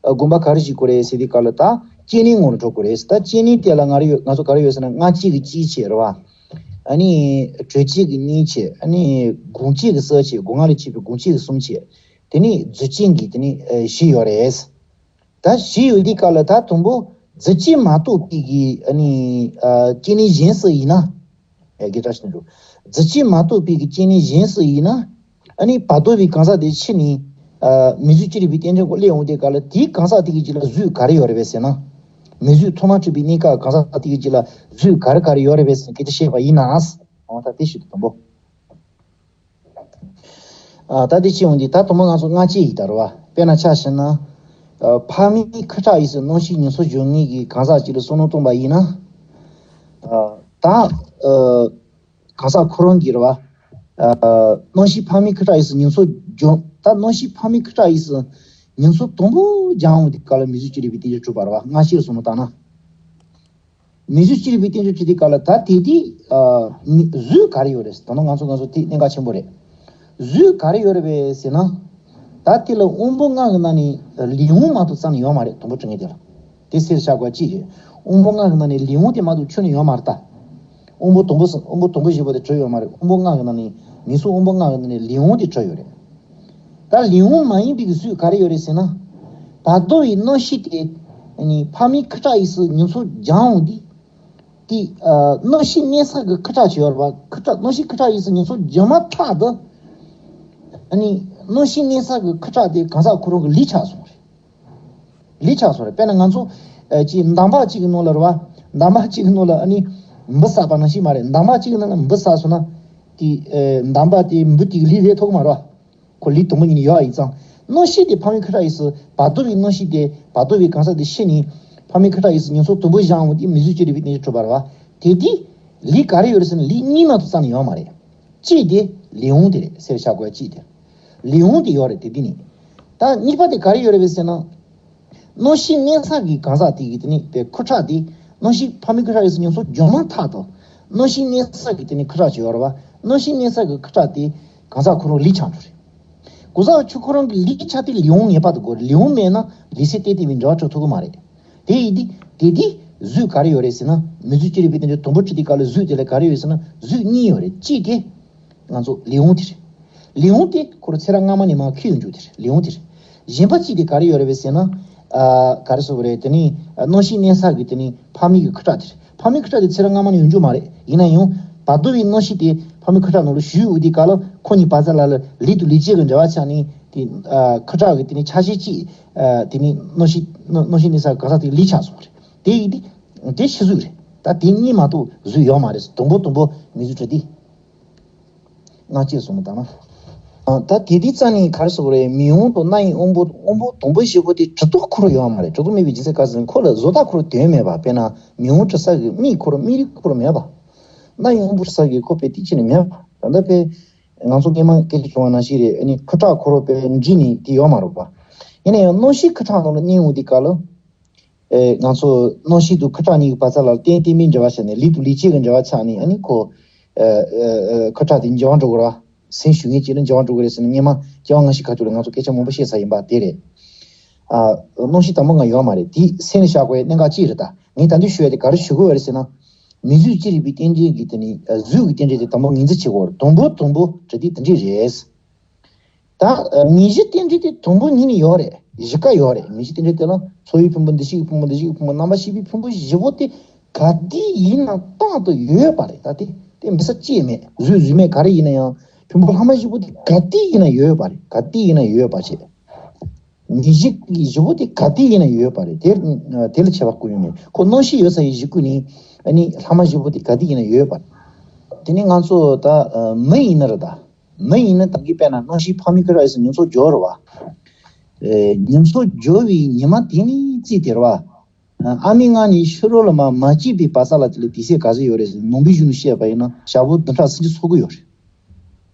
ཨ་དགོངས་པ་ག་རེ་བཞེས་དགོས་རེད་ཟེར་དུས་ག་ལ་ད་སྐྱེ་གནས་ངོ་ལ་འགྲོ་དགོས་རེད། ད་སྐྱེ་གནས་དེ་ལ་ང་རེ་ཡོད། ང་ཚོ་ག་རེ་ཡོད་ཟེར་ན་སྔ་ཕྱི་གི་གཅིག་བྱས་རེད་བ། ཨ་ནི་དྲོད་སྐྱེས་ཀྱི་གཉིས་བྱས། ཨ་ནི་སྒོང་སྐྱེས་ཀྱི་གསུམ་བྱས། སྒོ་ང་ལས་སྐྱེས་པའི་སྒོང་སྐྱེས་ཀྱི་གསུམ་བྱས། དེ་ནས་རྫུས་སྐྱེས་ཀྱི་དེ་ནས་ཨ་བཞི་ཡོད་རེད། ད་བཞི་ཡོད་དུས་ག་ལ་ད་དང་པོ་རྫུས་སྐྱེས་མ་གཏོགས་པའི་གི་ཨ་ནི་ཨ་སྐྱེ་གནས་གཞན་སུ་ཡིན་ན། ཨེ་གི་ད་ཞིག་འགྲོ། རྫུས་སྐྱེས་མ་གཏོགས་པའི་གི་སྐྱེ་གནས་གཞན་སུ་ཡིན་ན། ཨ་ནི་བར་དོ་བའི་གང་ཟག་དེ་ཕྱི་ནས་ཨ་མིང་གཟུགས་ཅི་རིགས་པའི་རྟེན་འབྲེལ་སྒོ་ལས་ཡོང་དུས་ག་ལ་དེའི་གང་ཟག་དེ་གི་རྗེས་ལ་གཟུགས་ག་རེ་ཡོད་རེད་པས་ཟེར་ན། མིང་གཟུགས་ཐོག་མ་གྲུབ་པའི་གནས་སྐབས་གང་ཟག་དེ་གི་རྗེས་ལ་གཟུགས་ག་རེ་ག་རེ་ཡོད་རེད་པས་ཟེར་ནས་སྐད་ཆ་བཤད་པ་ཡིན་ན། འོ་ད་དེ་ཞུ་དུས་དང་པོ། ཨ་ད་དེ་ཅི་ཡོང་དུས་ད་དུང་མ་ང་ཚོ་སྔ་ཕྱི་ཡི་ད་རེད་བ། དཔེར་ན་ཆ་བཞག་ན། ཨ་ཕ་མའི་ཁུ་ཁྲག་གཡས་སུ་རྣམ་ཤེས་ཉིང་ཚུལ་སྦྱོང་མཁན་གྱི་གང་ཟག་ཅིག་ལ་བསམ་བློ་བཏང་པ་ཡིན་ན། ཨ་ད་ཨ་གང་ཟག་ཁོ་རང་གི་རེད་བ། ཨ་རྣམ་ཤེས་ཕ་མའི་ཁུ་ཁྲག་གཡས་སུ་ཉིང་ཚུལ་སྦྱོང་། ད་རྣམ་ཤེས་ཕ་མའི་ཁུ་ཁྲག་གཡས་སུ་ཉིང་ཚུལ་དང་པོ་སྦྱང་འོང་དུས་ག་ལ་མིང་གཟུགས་ཅི་རིགས་པའི་རྟེན་འབྲེལ་གྲུབ་པ་རེད་བ། སྔ་ཕྱི་ལ་བསམ་བློ་བཏང་ན། མིང་གཟུགས་ཅི་རིགས་པའི་རྟེན་འབྲེལ་གྲུབ་དུས་ག་ལ་ད་དེ་དེ་ཨ་མི་གཟུགས་ག་རེ་ཡོད་རེད། ད་ནང་ང་ཚོ་ང་ཚོ་དེ་གནད་འགག་ཆེན་པོ་རེད། གཟུགས་ག་རེ་ཡོད་རེད་པས་ཟེར་ན། ད་དེ་ལ་དབང་པོ་ལྔ་གི་ནང་ནས་ལུས་དབང་མ་གཏོགས་རྩ་ནས་ཡོད་མ་རེད། དང་པོ་དྲི་ངན་དེ་ལ། དེ་གསལ་བཤད་དགོས་གཅིག་རེད། དབང་པོ་ལྔ་གི་ནང་ནས་ལུས་དབང་དེ་མ་གཏོགས་ཁྱོན་ནས་ཡོད་མ་རེད་ད། དབང་པོ་དང་པོ་གསུམ། དབང་པོ་དང་པོ་བཞི་པོ་དེ་གྲུབ་ཡོད་མ་རེད། དབང་པོ་ལྔ་གི་ནང་ནས་ངེས་སོ་དབང་པོ་ལྔ་གི་ནང་ནས་ལུས་དབང་དེ་གྲུབ་ཡོད་རེད། ད་ལུས་དབང་མ་ཡིན་པའི་གཟུགས་ག་རེ་ཡོད་རེད་ཟེར་ན། བར་དོ་བའི་རྣམ་ཤེས་དེ་ཨ་ནི་ཕ་མའི་ཁུ་ཁྲག་གཡས་སུ་ཉིང་ཚུལ་སྦྱང་འོང་དུས། དེ་ཨ་རྣམ་ཤེས་གནས་ས་གི་ཁུ་ཁྲག་ཅིག་ཡོད་རེད་བ། ཁུ་ཁྲག་རྣམ་ཤེས་ཁུ་ཁྲག་གཡས་སུ་ཉིང་ཚུལ་སྦྱངས་མ་ཐག་ཏུ། ཨ་ནི་རྣམ་ཤེས་གནས་ས་གི་ཁུ་ཁྲག་དེ་གང་ཟག་ཁོ་རང་གི་ལུས་ཆགས་སོང་རེད། ལུས་ཆགས་སོང་རེད། དཔེར་ན་ང་ཚོ་ཨ་ཅིག་འདམ་བག་ཅིག་གི་ནང་ལ་རེད་བ། འདམ་བག་ཅིག་གི་ནང་ལ་ཨ་ནི་འབུ་བསགས་པ་ནང་བཞིན་མ་རེད། འདམ་བག་ཅིག་གི་ནང་ལ་འབུ་བསགས་སོང་ན། དེ་ཨ་འདམ་བག་དེ་འབུ་དེ་གི་ལུས་རེད་ཐོག་མ་རེད་བ། ཁོ་ལུས་དང་པོ་ཉིད་ནས་ཡོད་པ་ཡིན་ཙང་། རྣམ་ཤེས་དེ་ཕ་མའི་ཁུ་ཁྲག་གཡས་སུ་བར་དོ་བའི་རྣམ་ཤེས་དེ་བར་དོ་བའི་གང་ཟག་དེ་ཤི་ནས་ཕ་མའི་ཁུ་ཁྲག་གཡས་སུ་ཉིང་ཚུལ་དང་པོ་སྦྱང་འོང་དུས་མིང་གཟུགས་ཅི་རིགས་པའི་རྟེན་འབྲེལ་གྲུབ་པ་རེད་བ། དེ་དུས་ལུས་ག་རེ་ཡོད་རེད་ཟེར་ན་ལུས་གཉིས་མ་གཏོགས་རྩ་ནས་ཡོད་མ་རེད། གཅིག་དེ་ ལེའུ་དེ་རེད། སེར་ཤ་གོས་གཅིག་དེ་ལེའུ་དེ་ཡོད་རེད། དེ་དེ་ནི་ད་གཉིས་པ་དེ་ག་རེ་ཡོད་རེད་པས་ཟེར་ན། གནམ་གཤིས་གནས་ས་གི་གང་ཟག་དེ་གི་དེ་ནི་པའི་ཁུ་ཁྲག་དེ། གནམ་གཤིས་ཕ་མའི་ཁུ་ཁྲག་ཡོད་ས་ཉམས་གསོ་འཇོག་མ་ཐག་ཏུ་གནམ་གཤིས་གནས་ས་གི་དེ་ནི་ཁུ་ཁྲག་ཅིག་ཡོད་རེད་བ། གནམ་གཤིས་གནས་ས་གི་ཁུ་ཁྲག་དེ་གང་ཟག་ཁོ་རང་ལུས་ཆགས་འགྲོ་རེད། གོ་ས་ཆུ་ཁོ་རང་གི་ལུས་ཆགས་དེ་ལེའུ་ངེས་པར་དུ་དགོས་རེད། ལེའུ་མེད་ན་ལུས་སེམས་གཏན་བདེ་བའི་འབྲེལ་བ་གྲུབ་ཐུབ་ཀྱི་མ་རེད། དེ་ཡིན་དུས་དེ་དེ་གཟུགས་ག་རེ་ཡོད་རེད་ཟེར་ན། མི་གཟུགས་ཅི་རིགས་པའི་རྟེན་འབྲེལ་དུམ་བུ་བྲི་དུས་སྐབས་ལ་གཟུགས་དེ་ལ་ག་རེ་ཡོད་ཟེར་ན། གཟུགས་གཉིས་ཡོད་རེད། གཅིག་དེ་ང་ཚོ་ལེའུ་དེ་རེད། ལེའུ་དེ་ཁོ་རང་ཚེ་རབས་སྔ་མ་ནས་མར་འཁྱེར་ཡོང་རྒྱུ་དེ་རེད། ལེའུ་དེ་རེད། གཞན་པ་གཅིག་དེ་ག་རེ་ཡོད་རེད་པས་ཟེར་ན། ཨ་ག་རེ་ཟེར་དགོས་རེད། དེ་ནི་གནམ་གཤིས་གནས་ས་གི་དེ་ནི་ཕ་མའི་གི་ཁུ་ཁྲག་དེ་རེད། ཕ་མའི་ཁུ་ཁྲག་དེ་ཚེ་རབས་སྔ་མ་ནས་ཡོང་རྒྱུ་མ་རེད། ཡིན་ན་ཡང་བར་དོ་བའི་གནམ་གཤིས་དེ་ཕ་མའི་ཁུ་ཁྲག་ནང་ལ་ཞུགས་ཡོད་དུས་སྐབས་ལ་ཁོ་གཉིས་བར་མཚམས་ལ་ལ་ལུས་དང་ལུས་བྱད་ཀྱི་འབྲེལ་བ་ཆགས་ནས་དེ། ཨ་ཁུ་ཁྲག་གི་དེ་ནི་ཆ་ཤས་གཅིག། ཨ་དེ་ནི་གནམ་གཤིས་གནམ་གནམ་གཤིས་གནས་ས་གང་ཟག་དེ་ལུས་ཆགས་སོང་རེད། དེ་ཡིན་དུས་དེ་ཕྱི་གཟུགས་རེད། ད་དེ་གཉིས་མ་གཏོགས་གཟུགས་ཡོད་མ་རེད། དུམ་བུ་དུམ་བུ་མི་གཟུགས་བྲི་དུས། སྔ་ཕྱི་གསུམ་བཏང་ན། ཨ་ད་དེ་དུས་རྩ་ནས་ག་རེ་ཟེར་དགོས་རེད། མིག་དབང་དང་རྣ་ཡི་དབང་པོ། དབང་པོ་དང་པོ་བཞི་པོ་དེ་གྲུབ་ཐོབ་ཁོ་རང་ཡོད་མ་རེད། གྲུབ་ཐོབ་མེད་པའི་རྒྱུ་མཚན་ག་རེ་ཟེར་ན། ཁོ་ལ་བཟོ་ལྟ་ཁོ་རང་དོན་མེད་པ། དཔེར་ན་མིག་དབང་བྲི་ས་གི་མིག་ཁོ་རང་མིག་རིག་ཁོ་རང་མེད་པ། རྣ་ཡི་དབང་པོ་བྲི་ས་གི་ཁོ་དཔེ་དེ་ཅི་ནས་མེད་པ། ད་ལྟ་དཔེ་ང་ཚོ་སྔོན་མ་སྐད་ཆ་བྱུང་བ་ནང་བཞིན་རེད། ཨ་ནི་ཁུ་ཁྲག་ཁོ་རང་དཔེ་འདྲེས་ནས་དེ་ཡོད་མ་རེད་པ། ཡིན་ན་ཡང་གནམ་གཤིས་ཁུ་ཁྲག་ནང་ལ་གནས་འོང་དུས་སྐབས་ལ། ཨེ་ང་ཚོ་གནམ་གཤིས་དང་ཁུ་ཁྲག་གཉིས་ཀྱི་བར་མཚམས་ལ་གཏན་གཏན་མིན་འབྲེལ་བ་བྱས་ནས། ལུས་དང་ལུས་བྱད་ཀྱི་འབྲེལ་བ་ཆགས་ནས། ཨ་ནི་ཁོ་ཨེ་ཨེ་ཨེ་ཁུ་ཁྲག་དེ་འཇིག་པར་འགྲོ་གི་རེད་བ། སེམས་ཞུགས་མཁན་ཅིག་ལ་འཇིག་པར་འགྲོ་གི་རེད་ཟེར་ནས་སྔོན་མ་སྐྱེ་བ་སྔ་ཕྱི་ཁ་ཐུག་ལ་ང་ཚོ་སྐད་ཆ་མང་པོ་བཤད་ཚར་ཡིན་པ་དེ་རེད། ཨ་གནམ་གཤིས་དང་པོ་ང་ཡོད་མ་རེད། དེ་སེམས་ལ་བཞག་དགོས་གནད་འགག་ཅིག་རེད། ད་ངས་ད་འདི་ཞུ་ཡ་དེ་ག་རེ་ཞུ་དགོས་རེད་ཟེར་ན། མི་གཟུགས་ཅི་རིགས་པའི་རྟེན་འབྲེལ་གྱི་དེ་ནི་ཨ་གཟུགས་ཀྱི་རྟེན་འབྲེལ་དེ་དང་པོ་ངོས་འཛིན་བྱེད་དགོས་རེད། དང་པོ་དང་པོ་གྲུབ་དུས་དེ་འདྲས་རེད། ད་ཨ་མི་གཞི་རྟེན་འབྲེལ་དེ་དང་པོ་ཉིད་ནས་ཡོད་རེད། བཞི་ཀ་ཡོད་རེད། མི་གཞི་རྟེན་འབྲེལ་དེ་ལ་འཚོ་བའི་ཕུང་པོ། འདུ་ཤེས་ཀྱི་ཕུང་པོ། འདུ་བྱེད་ཀྱི་ཕུང་པོ། རྣམ་པར་ཤེས་པའི་ཕུང་པོ་བཞི་པོ་དེ་ག་དུས་ཡིན་ན་རྟག་ཏུ་ཡོད་པ་རེད། ད་དེ་དེ་མི་ས་ཅི་ཡང་མེད། གཟུགས་གཟུགས་མེད་ག་རེ་ཡིན་ན་ཡང་ཕུང་པོ་ལྷག་མ་བཞི་པོ་དེ་ག་དུས་ཡིན་ན་ཡོད་པ་རེད། ག་དུས་ཡིན་ན་ཡོད་པ་བྱས། མི་གཞི་གི་བཞི་པོ་དེ་ག་དུས་ཡིན་ན་ཡོད་པ་རེད། དེ་དེ་ལ་ཁྱད་པར་ཀུན་ཡོད་མེད། ཁོ་གནམ་གཤིས་ཡོད་ས་ཡི་གཞི་ཀུན་ནི་ཨ་ནི་ལྷག་མ་བཞི་པོ་དེ་ག་དུས་ཡིན་ན་ཡོད་པ་རེད། དེ་ནི་ང་ཚོ་ད་མི་ཡིན་ན་རེད། ད་མི་ཡིན་ན་ད་གི་དཔེར་ན་གནམ་གཤིས་ཕ་མའི་ཁུ་ཁྲག་ཡོད་ས་ཉམས་གསོ་འཇོག་རེད་བ། ཨེ་ཉམས་གསོ་འཇོག་པའི་ཉི་མ་དེ་ནི་རྩིས་དེ་རེད་བ། ཨ་མའི་མངལ་ནས་ཕྱི་རོལ་ལ་མར་མ་སྐྱེས་པའི་བར་མཚམས་ལ་དེ་ལ་དུས་ཚོད་ག་ཚོད་ཡོད་རེད་ཟེར་ན། ནང་པའི་གཞུང་ནས་བཤད་པ་ཡིན་ན་ཞག་པོ་བདུན་ཕྲག་སུམ་ཅུ་སོ་དགུ་ཡོད་རེད།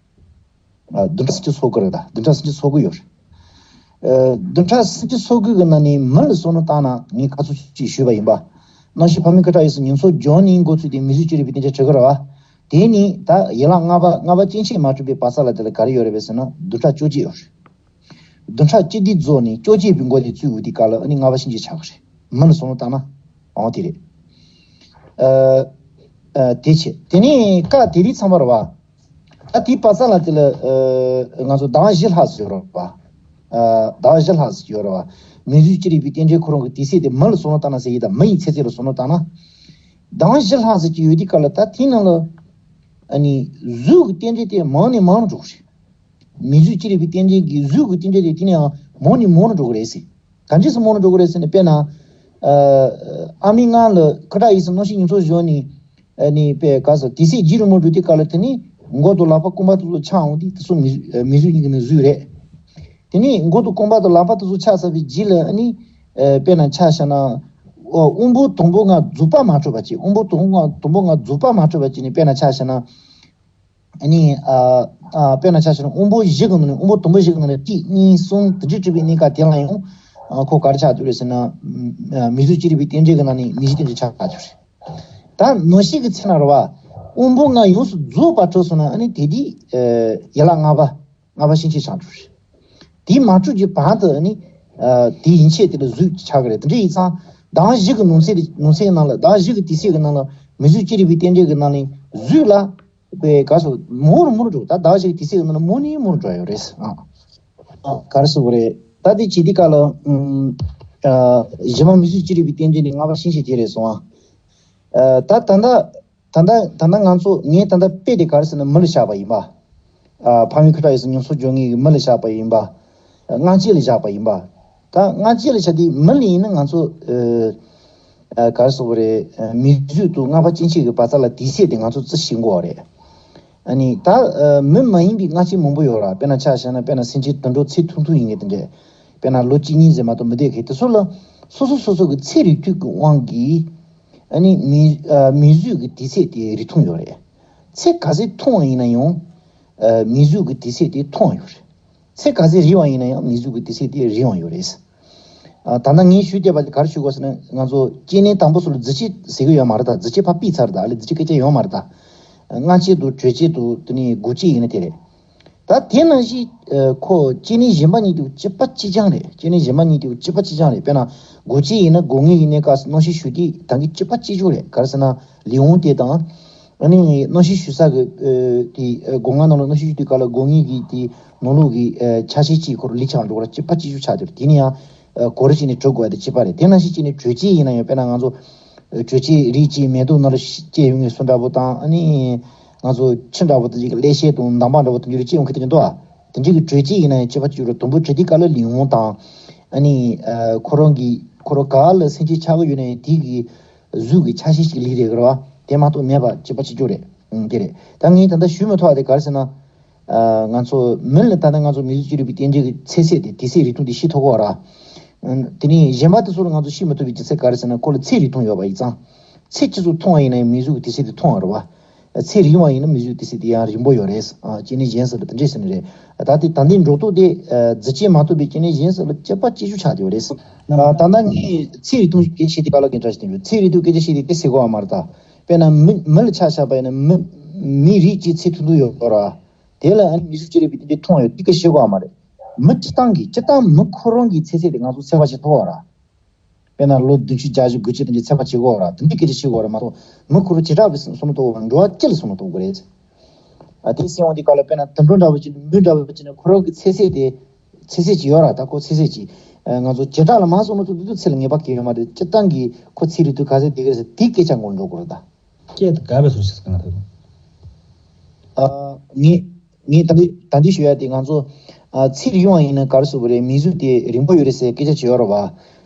ཨ་བདུན་ཕྲག་སུམ་ཅུ་སོ་དགུ་རེད། ད་བདུན་ཕྲག་སུམ་ཅུ་སོ་དགུ་ཡོད་རེད། ཨ་བདུན་ཕྲག་སུམ་ཅུ་སོ་དགུ་གི་ནང་ནས་མི་ལ་བསམ་བློ་བཏང་ན། ངས་ཁ་ཚུགས་ཅིག་ཞུས་པ་ཡིན་པ། གནམ་གཤིས་ཕ་མའི་ཁུ་ཁྲག་ཡོད་ས་ཉམས་གསོ་འཇོག་ནས་འགོ་ཚུགས་ཏེ་མི་གཟུགས་ཅི་རིགས་པའི་རྟེན་འབྲེལ་བྲི་གི་རེད་བ། དེ་ནི་ད་ཡན་ལག་ལྔ་པ་ལྔ་པ་སྐྱེ་མཆེད་མ་གྲུབ་པའི་བར་མཚམས་ལ་དེ་ལ་ག་རེ་ཡོད་རེད་པས་ཟེར་ན། བདུན་ཕྲག་བཅོ་བརྒྱད་ཡོད་རེད། བདུན་ཕྲག་བཅུ་བདུན་རྫོགས་ནས་བཅོ་བརྒྱད་པའི་མགོ་ལ་བཙུད་འོང་དུས་སྐབས་ལ་ཨ་ནི་ལྔ་པ་སྐྱེ་མཆེད་ཆགས་ཀྱི་རེད། མི་ལ་བསམ་བློ་བཏང་ན་འོང་དེ་རེད། ཨ་ཨ་དེ་བྱས། དེ་ནས་སྐབས་དེ་དུས་ཚང་མ་རེད་བ། ད་དེའི་བར་མཚམས་ལ་དེ་ལ་ཨ་ང་ཚོ་ཟླ་བ་བཞི་ལྷག་ཙམ་ཡོད་རེད་བ། ཨ་ཟླ་བ་བཞི་ལྷག་ཙམ་ཡོད་རེད་བ། མི་གཟུགས་ཅི་རིགས་པའི་རྟེན་འབྲེལ་ཁོ་རང་གི་དུས་ཚོད་དེ་མི་ལ་བསམ་བློ་བཏང་ན་ཟེར་གྱི། ད་མི་ཡི་ཚེ་ཚད་ལ་བསམ་བློ་བཏང་ན། ཟླ་བ་བཞི་ལྷག་ཙམ་ཅིག་ཡོད་དུས་སྐབས་ལ་ད་དེའི་ནང་ལ་ཨ་ནི་གཟུགས་ཀྱི་རྟེན་འབྲེལ་དེ་མང་ནས་མང་རུ་འགྲོ་གི་རེད། མི་གཟུགས་ཅི་རིགས་པའི་རྟེན་འབྲེལ་གྱི་གཟུགས་ཀྱི་རྟེན་འབྲེལ་དེ་དེ་ནས་ཡང་མང་ནས་མང་རུ་འགྲོ་གི་རེད་ཟེར། ག་འདྲས་སེ་མང་རུ་འགྲོ་གི་རེད་ཟེར་ན། དཔེར་ན། ཨ་ཨ་མའི་མངལ་ལ་ཁུ་ཁྲག་ཡོད་ས་གནམ་གཤིས་ཉམས་གསོ་འཇོག་ནས། ཨ་ནི་དཔེ་ག་ས་དུས་ཚོད་རྒྱུན་རིང་མོ་འགྲོ་དུས་སྐབས་ལ་དེ་ནི་མགོ་དང་ལག་པ་རྐང་པ་དེ་ཚོ་ཆགས་འོང་དུས་དེ་ཚོ་མི་གཟུགས་ཨ་མི་གཟུགས་གཉིས་ཀྱི་ནང་གཟུགས་རེད། དེ་ནི་མགོ་དང་རྐང་པ་དང་ལག་པ་དེ་ཚོ་ཆགས་ཚར་བའི་རྗེས་ལ་ཨ་ནི་ཨ་དཔེར་ན་ཆ་བཞག་ན། ཨོ་དབང་པོ་དང་པོ་ལྔ་རྫོགས་པ་མ་གྲུབ་པ་ཅིག། དབང་པོ་དང་པོ་ལྔ་དང་པོ་ལྔ་རྫོགས་པ་མ་གྲུབ་པ་ཅིག་ནི། དཔེར་ན་ཆ་བཞག་ན། ཨ་ནི་ཨ་ཨ་དཔེར་ན་ཆ་བཞག་ན་དབང་པོ་བཞི་གི་ནང་ནས། དབང་པོ་དང་པོ་བཞི་གི་ནང་ནས་གཅིག་གཉིས་གསུམ་དེ་འདྲས་གྲུབ་པའི་གནས་སྐབས་དེ་ལ་ཡང་ཨ་ཁོ་ག་རེ་ཆགས་འདུག་རེད་ཟེར་ན། ཨ་མི་གཟུགས་ཅི་རིགས་པའི་རྟེན་འབྲེལ་གྱི་ནང་ནས་མི་གཟུགས་རྟེན་འབྲེལ་ཆགས་འདུག་རེད། ད་ནང་གཤིས་ཀྱི་ཚེ་ན་རེད་བ། དབང་པོ་ལྔ་ཡོངས་སུ་རྫོགས་པ་གྲུབ་སོང་ན། ཨ་ནི་དེ་དུས་ཨ་ཡན་ལག་ལྔ་པ་ལྔ་པ་སྐྱེ་མཆེད་ཆགས་འགྲོ་རེད། དེ་མ་གྲུབ་ཀྱི་བར་དུ་ཨ་ནི་ཨ་དེ་ཡན་ཆད་དེ་ལ་གཟུགས་ཆགས་ཀྱི་རེད། དེ་འདྲ་ཡིན་ཙང་ཟླ་བ་བཞི་གི་ནང་ཚན་ནང་ཚན་ནང་ལ། ཟླ་བ་བཞི་གི་དུས་ཚོད་ཀྱི་ནང་ལ་མི་གཟུགས་ཅི་རིགས་པའི་རྟེན་འབྲེལ་གྱི་ནང་ནས་གཟུགས་ལ་པའི་ག་སོ་མང་རུ་མང་རུ་འགྲོ། ད་ཟླ་བ་ཞིག་དུས་ཚོད་ནང་ལ་མང་ནས་མང་རུ་འགྲོ་ཡོད་རེད། ཨ་ཨ་ག་རེ་ཟེར་དགོས་རེད། ད་དེ་བྱེད་དུས་སྐབས་ལ་ཨུམ་ཨ་གཞི་མ་མི་གཟུགས་ཅི་རིགས་པའི་རྟེན་འབྲེལ་ནི་ལྔ་པ་སྐྱེ་མཆེད་དེ་རེད་སོང་ཨ། ཨ་ད་ད་ལྟ་ད་ལྟ་ད་ལྟ་ང་ཚོ་ངས་ད་ལྟ་དཔེ་དེ་ག་རེ་ཟེར་ན་མི་ལ་བཞག་པ་ཡིན་པ། ཨ་ཕ་མའི་ཁུ་ཁྲག་ཡོད་ས་ཉམས་གསོ་འཇོག་མཁན་གྱི་མི་ལ་བཞག་པ་ཡིན་པ། ཨ་སྔ་ཕྱི་ལ་བཞག་པ་ཡིན་པ། ད་སྔ་ཕྱི་ལ་བཞག་དུས་མི་ལ་ཡིན་ན་ང་ཚོ་ཨ་ཨ་ག་རེ་ཟེར་དགོས་རེད། ཨ་མི་གཟུགས་དང་ལྔ་པ་སྐྱེ་མཆེད་ཀྱི་བར་མཚམས་ལ་དུས་ཚོད་དེ་ང་ཚོ་རྩིས་ཤེས་དགོས་པ་རེད། ཨ་ནི་ད་ཨ་མི་མ་ཡིན་པའི་སྔ་ཕྱི་མང་པོ་ཡོད་ར། དཔེར་ན་ཆ་བཞག་ན་དཔེར་ན་སེམས་ཅན་དུད་འགྲོ་ཚེ་ཐུང་ཐུང་ཡིན་མཁན་དེ་འདྲས། དཔེར་ན་ལོ་གཅིག་གཉིས་ཟིན་མ་གཏོགས་མི་བསྡད་མཁན་དེ་ཚོ་ལ་སོ་སོ་སོ་སོ་གི་ཚེ་རིགས་རྒྱུད་ཀྱི་དབང་གིས་ཨ་ནི་མི་ཨ་མི་གཟུགས་ཀྱི་དུས་ཚོད་དེ་རིང་ཐུང་ཡོད་རེད། ཚེ་ག་ཚོད་ཐུང་བ་ཡིན་ན་ཡང་། ཨ་མིང་གཟུགས་ཀྱི་དུས་ཚོད་དེ་ཐུང་ཡོད་རེད། ཚེ་ག་ཚད་རིང་བ་ཡིན་ན་ཡང་མིང་གཟུགས་ཀྱི་དུས་ཚོད་དེ་རིང་བ་ཡོད་རེད། ཨ་ད་ལྟ་ངས་ཞུས་བསྡད་པ་དེ་ག་རེ་ཞུ་དགོས་ཟེར་ན། ང་ཚོ་སྐྱེ་གནས་དང་པོ་སུ་ལ་རྫུས་སྐྱེས་ཟེར་གི་ཡོད་མ་རེད་ད། རྫུས་སྐྱེས་ཕར་ཕུད་ཚར་ད། ཨ་ལས་རྫུས་སྐྱེས་སྐད་ཆ་ཡོད་མ་རེད་ད། སྔ་སྐྱེས་དང་དྲོད་སྐྱེས་དང་དེ་ནས་འགོ་སྐྱེས་ཡིན་ན་དེ་རེད། ད་དེ་ནང་བཞིན་ཨ་ཁོ་སྐྱེ་གནས་གཞན་པ་གཉིས་དེ་གཅིག་པ་གཅིག་རྐྱང་རེད། སྐྱེ་གནས་གཞན་པ་གཉིས་དེ་གཅིག་པ་གཅིག་རྐྱང་རེད། དཔེར་ན་འགོ་སྐྱེས་ཡིན་ན་སྒོ་ལྔའི་གནས་སྐབས་སུ་གནམ་གཤིས་ཞུ་དུས་ད་གིན་གཅིག་པ་གཅིག་རྐྱང་རེད། ག་རེ་ཟེར་ན་ལུས་དབང་དེ་དང་། ཨ་ནི་གནམ་གཤིས་ཞུ་ས་གི་ཨ་དེ་ཨ་སྒོ་ལྔ་ནང་ལ་གནམ་གཤིས་ཞུ་དུས་སྐབས་ལ་སྒོ་ལྔའི་གི་དེ་ནང་ལོགས་ཀྱི་ཨ་ཆ་ཤས་གཅིག་ཁོ་རང་ལུས་ཆགས་འགྲོ་གི་རེད། གཅིག་པ་གཅིག་རྐྱང་ཆགས་ཀྱི་རེད། དེ་ནས་ཡང་ཨ་གོ་རེ་བྱས་ནས་གྲུབ་དགོས་ཡ་དེ་གཅིག་པ་རེད། དེ་ནང་བཞིན་བྱས་ནས་དྲོད་སྐྱེས་ཡིན་ན་ཡང་། དཔེར་ན་ང་ཚོ་ཨ་དྲོད་སྐྱེས་རིགས་གཅིག་མེ་ཏོག་ནང་ལ་སྐྱེ་ཡོང་ངེས་སུ་འདྲ་པོ་དང་། ཨ་ནི་ང་ཚོ་ཁྱི་འདྲ་པོ་དེ་ཅིག་ཀླད་ཤེལ་དང་འདམ་བག་འདྲ་པོ་དེ་འདྲ་སྐྱེ་ཡོང་མཁན་དེ་འདྲ་འདུག་ཨ། དེ་འདྲའི་གི་དྲོད་སྐྱེས་ཡིན་ན་ཡང་གཅིག་པ་གཅིག་རྐྱང་རེད། དུམ་བུ་དྲོད་དེའི་སྐབས་ལ་ལུས་དབང་དང་། ཨ་ནི་ཨ་ཁོ་རང་གི་ཁོ་རང་ག་ལ་སེམས་ཅན་ཆགས་ཀྱི་ཡོད་ན་ཡང་དེ་གི་གཟུགས་ཀྱི་ཆ་ཤས་ཤིག་ལུས་རེད་གི་རེད་བ། དེ་མ་གཏོགས་མེད་པ་གཅིག་པ་གཅིག་རྐྱང་རེད། ཨང་། དེ་རེད། ད་ངས་ད་ལྟ་ཞུས་མ་ཐུབ་པ་དེ་ག་རེ་ཟེར་ན། ཨ་ང་ཚོ་མི་ལ་ད་ལྟ་ང་ཚོ་མིང་གཟུགས་ཅི་རིགས་པའི་རྟེན་འབྲེལ་གྱི་ཚེ་ཚད་དེ་དུས་ཚོད་རིང་ཐུང་དེ་ཤེས་ཐུབ་ཀྱི་ཡོད་རེད། ཨ་དེ་ནས་གཞན་པ་དེ་ཚོ་ལ་ང་ཚོ་ཤེས་མ་ཐུབ་པའི་རྒྱུ་མཚན་ག་རེ་ཟེར་ན། ཁོ་ལ་ཚེ་རིང་ཐུང་ཡོད་པ་ཡིན་ཙང་། ཚེ་ཇི་ཙམ་ཐུང་བ་ཡིན་ན་ཡང་མིང་གཟུགས་ཀྱི་དུས་ཚོད་དེ་ཐུང་བ་རེད་བ། ཚེ་རིང་བ་ཡིན་ན་མིང་གཟུགས་དུས་ཚོད་དེ་ཡང་རིང་པོ་ཡོད་རེད། ཨ་སྐྱེ་གནས་གཞན་སུ་ལ་དེ་འདྲས་ཟེར་ནི་རེད། ད་དེ་ད་ལྟའི་འགྲོ་ལྡོག་དེ་ཨ་རྫུས་སྐྱེས་མ་གཏོགས་པའི་སྐྱེ་གནས་གཞན་སུ་ལ་གཅིག་པ་གཅིག་རྐྱང་ཆགས་བསྡད་པ་རེད། ད་ལྟ་ངས་ཚེ་རིང་ཐུང་སྐད་ཆ་དེ་ག་ལ་གན་ཊ་ཞིག་བསྟན་ཡོད། ཚེ་རིང་ཐུང་སྐད་ཆ་བཤད་དེ་དེ་ཟེར་གོ་བ་མ་རེད་ད། དཔེར་ན་མི་མི་ལ་ཆ་བཞག་པ་ཡིན་ན། མི་མི་རིགས་གཅིག་ཚེ་ཐུང་ཐུང་ཡོད་ར། དེ་ལ་ཨ་ནི་མིང་གཟུགས་ཅི་རིགས་པའི་རྟེན་འབྲེལ་ཐུང་ཡོད་དེ་སྐད་ཆ་བཤད་གོ་བ་མ་རེད། མི་སྤྱིར་བཏང་གི་སྤྱིར་བཏང་མི་ཁོ་རང་གི་ཚེ་ཚད་དེ་ང་ཚོ་ཚད་པ་བྱེད་ཐུབ་པ་ར། དཔེར་ན་ལོ་བདུན་ཅུ་བརྒྱད་ཅུ་དགུ་བཅུ་དེ་འདྲའི་ཚད་པ་བྱེད་དགོས་ར། དེ་འདྲའི་སྐད་ཆ་བཤད་དགོས་ར་མ་གཏོགས། མི་ཁོ་རང་བྱེ་བྲག་པའི་བསམ་བློ་གཏོང་དགོས་པ། འགྲོ་བ་སྤྱི་ལ་བསམ་བློ་གཏོང་དགོས་རེད། ཨ་དེ་སེམས་དབང་དེ་ག་ལ། དཔེར་ན་དུད་འགྲོ་འདྲ་བོ་ཅིག་ནི་མི་འདྲ་བོ་ཅིག་ནི་ཁོ་རང་གི་ཚེ་ཚད་དེ་ཚེ་ཚད་ཅིག་ཡོད་ར། ད་ཁོ་ཚེ་ཚད་ཅིག་ཨ་ང་ཚོ་བྱེ་བྲག་ལ་མ་བསམ་བློ་གཏོང་དུས་ཚེ་ལ་ངེས་པ་གང་ཡང་ཡོད་མ་རེད། སྤྱིར་བཏང་གི་ཁོ་ཚེ་རིང་ཐུང་ག་ཚད་བསྡད་ཀྱི་རེད་ཟེར་དེའི་སྐད་ཆ་ངོ་འགྲོ་དགོས་ར་ད། སྐད་དེ་ག་བས་སོང་ཞིག་གང་ཐུབ། ཨ་ངས་ངས་ད་འདི་ད་འདི་ཞུ་ཡ་དེ། ང་ཚོ་ཨ་ཚེ་རིང་བ་ཡིན་ན་ག་རེ་ཟེར་དགོས་རེད། མིང་གཟུགས་དེ་རིང་པོ་ཡོད་རེད་ཟེར་སྐད་ཆ་ཅིག་ཡོད་རེད་བ།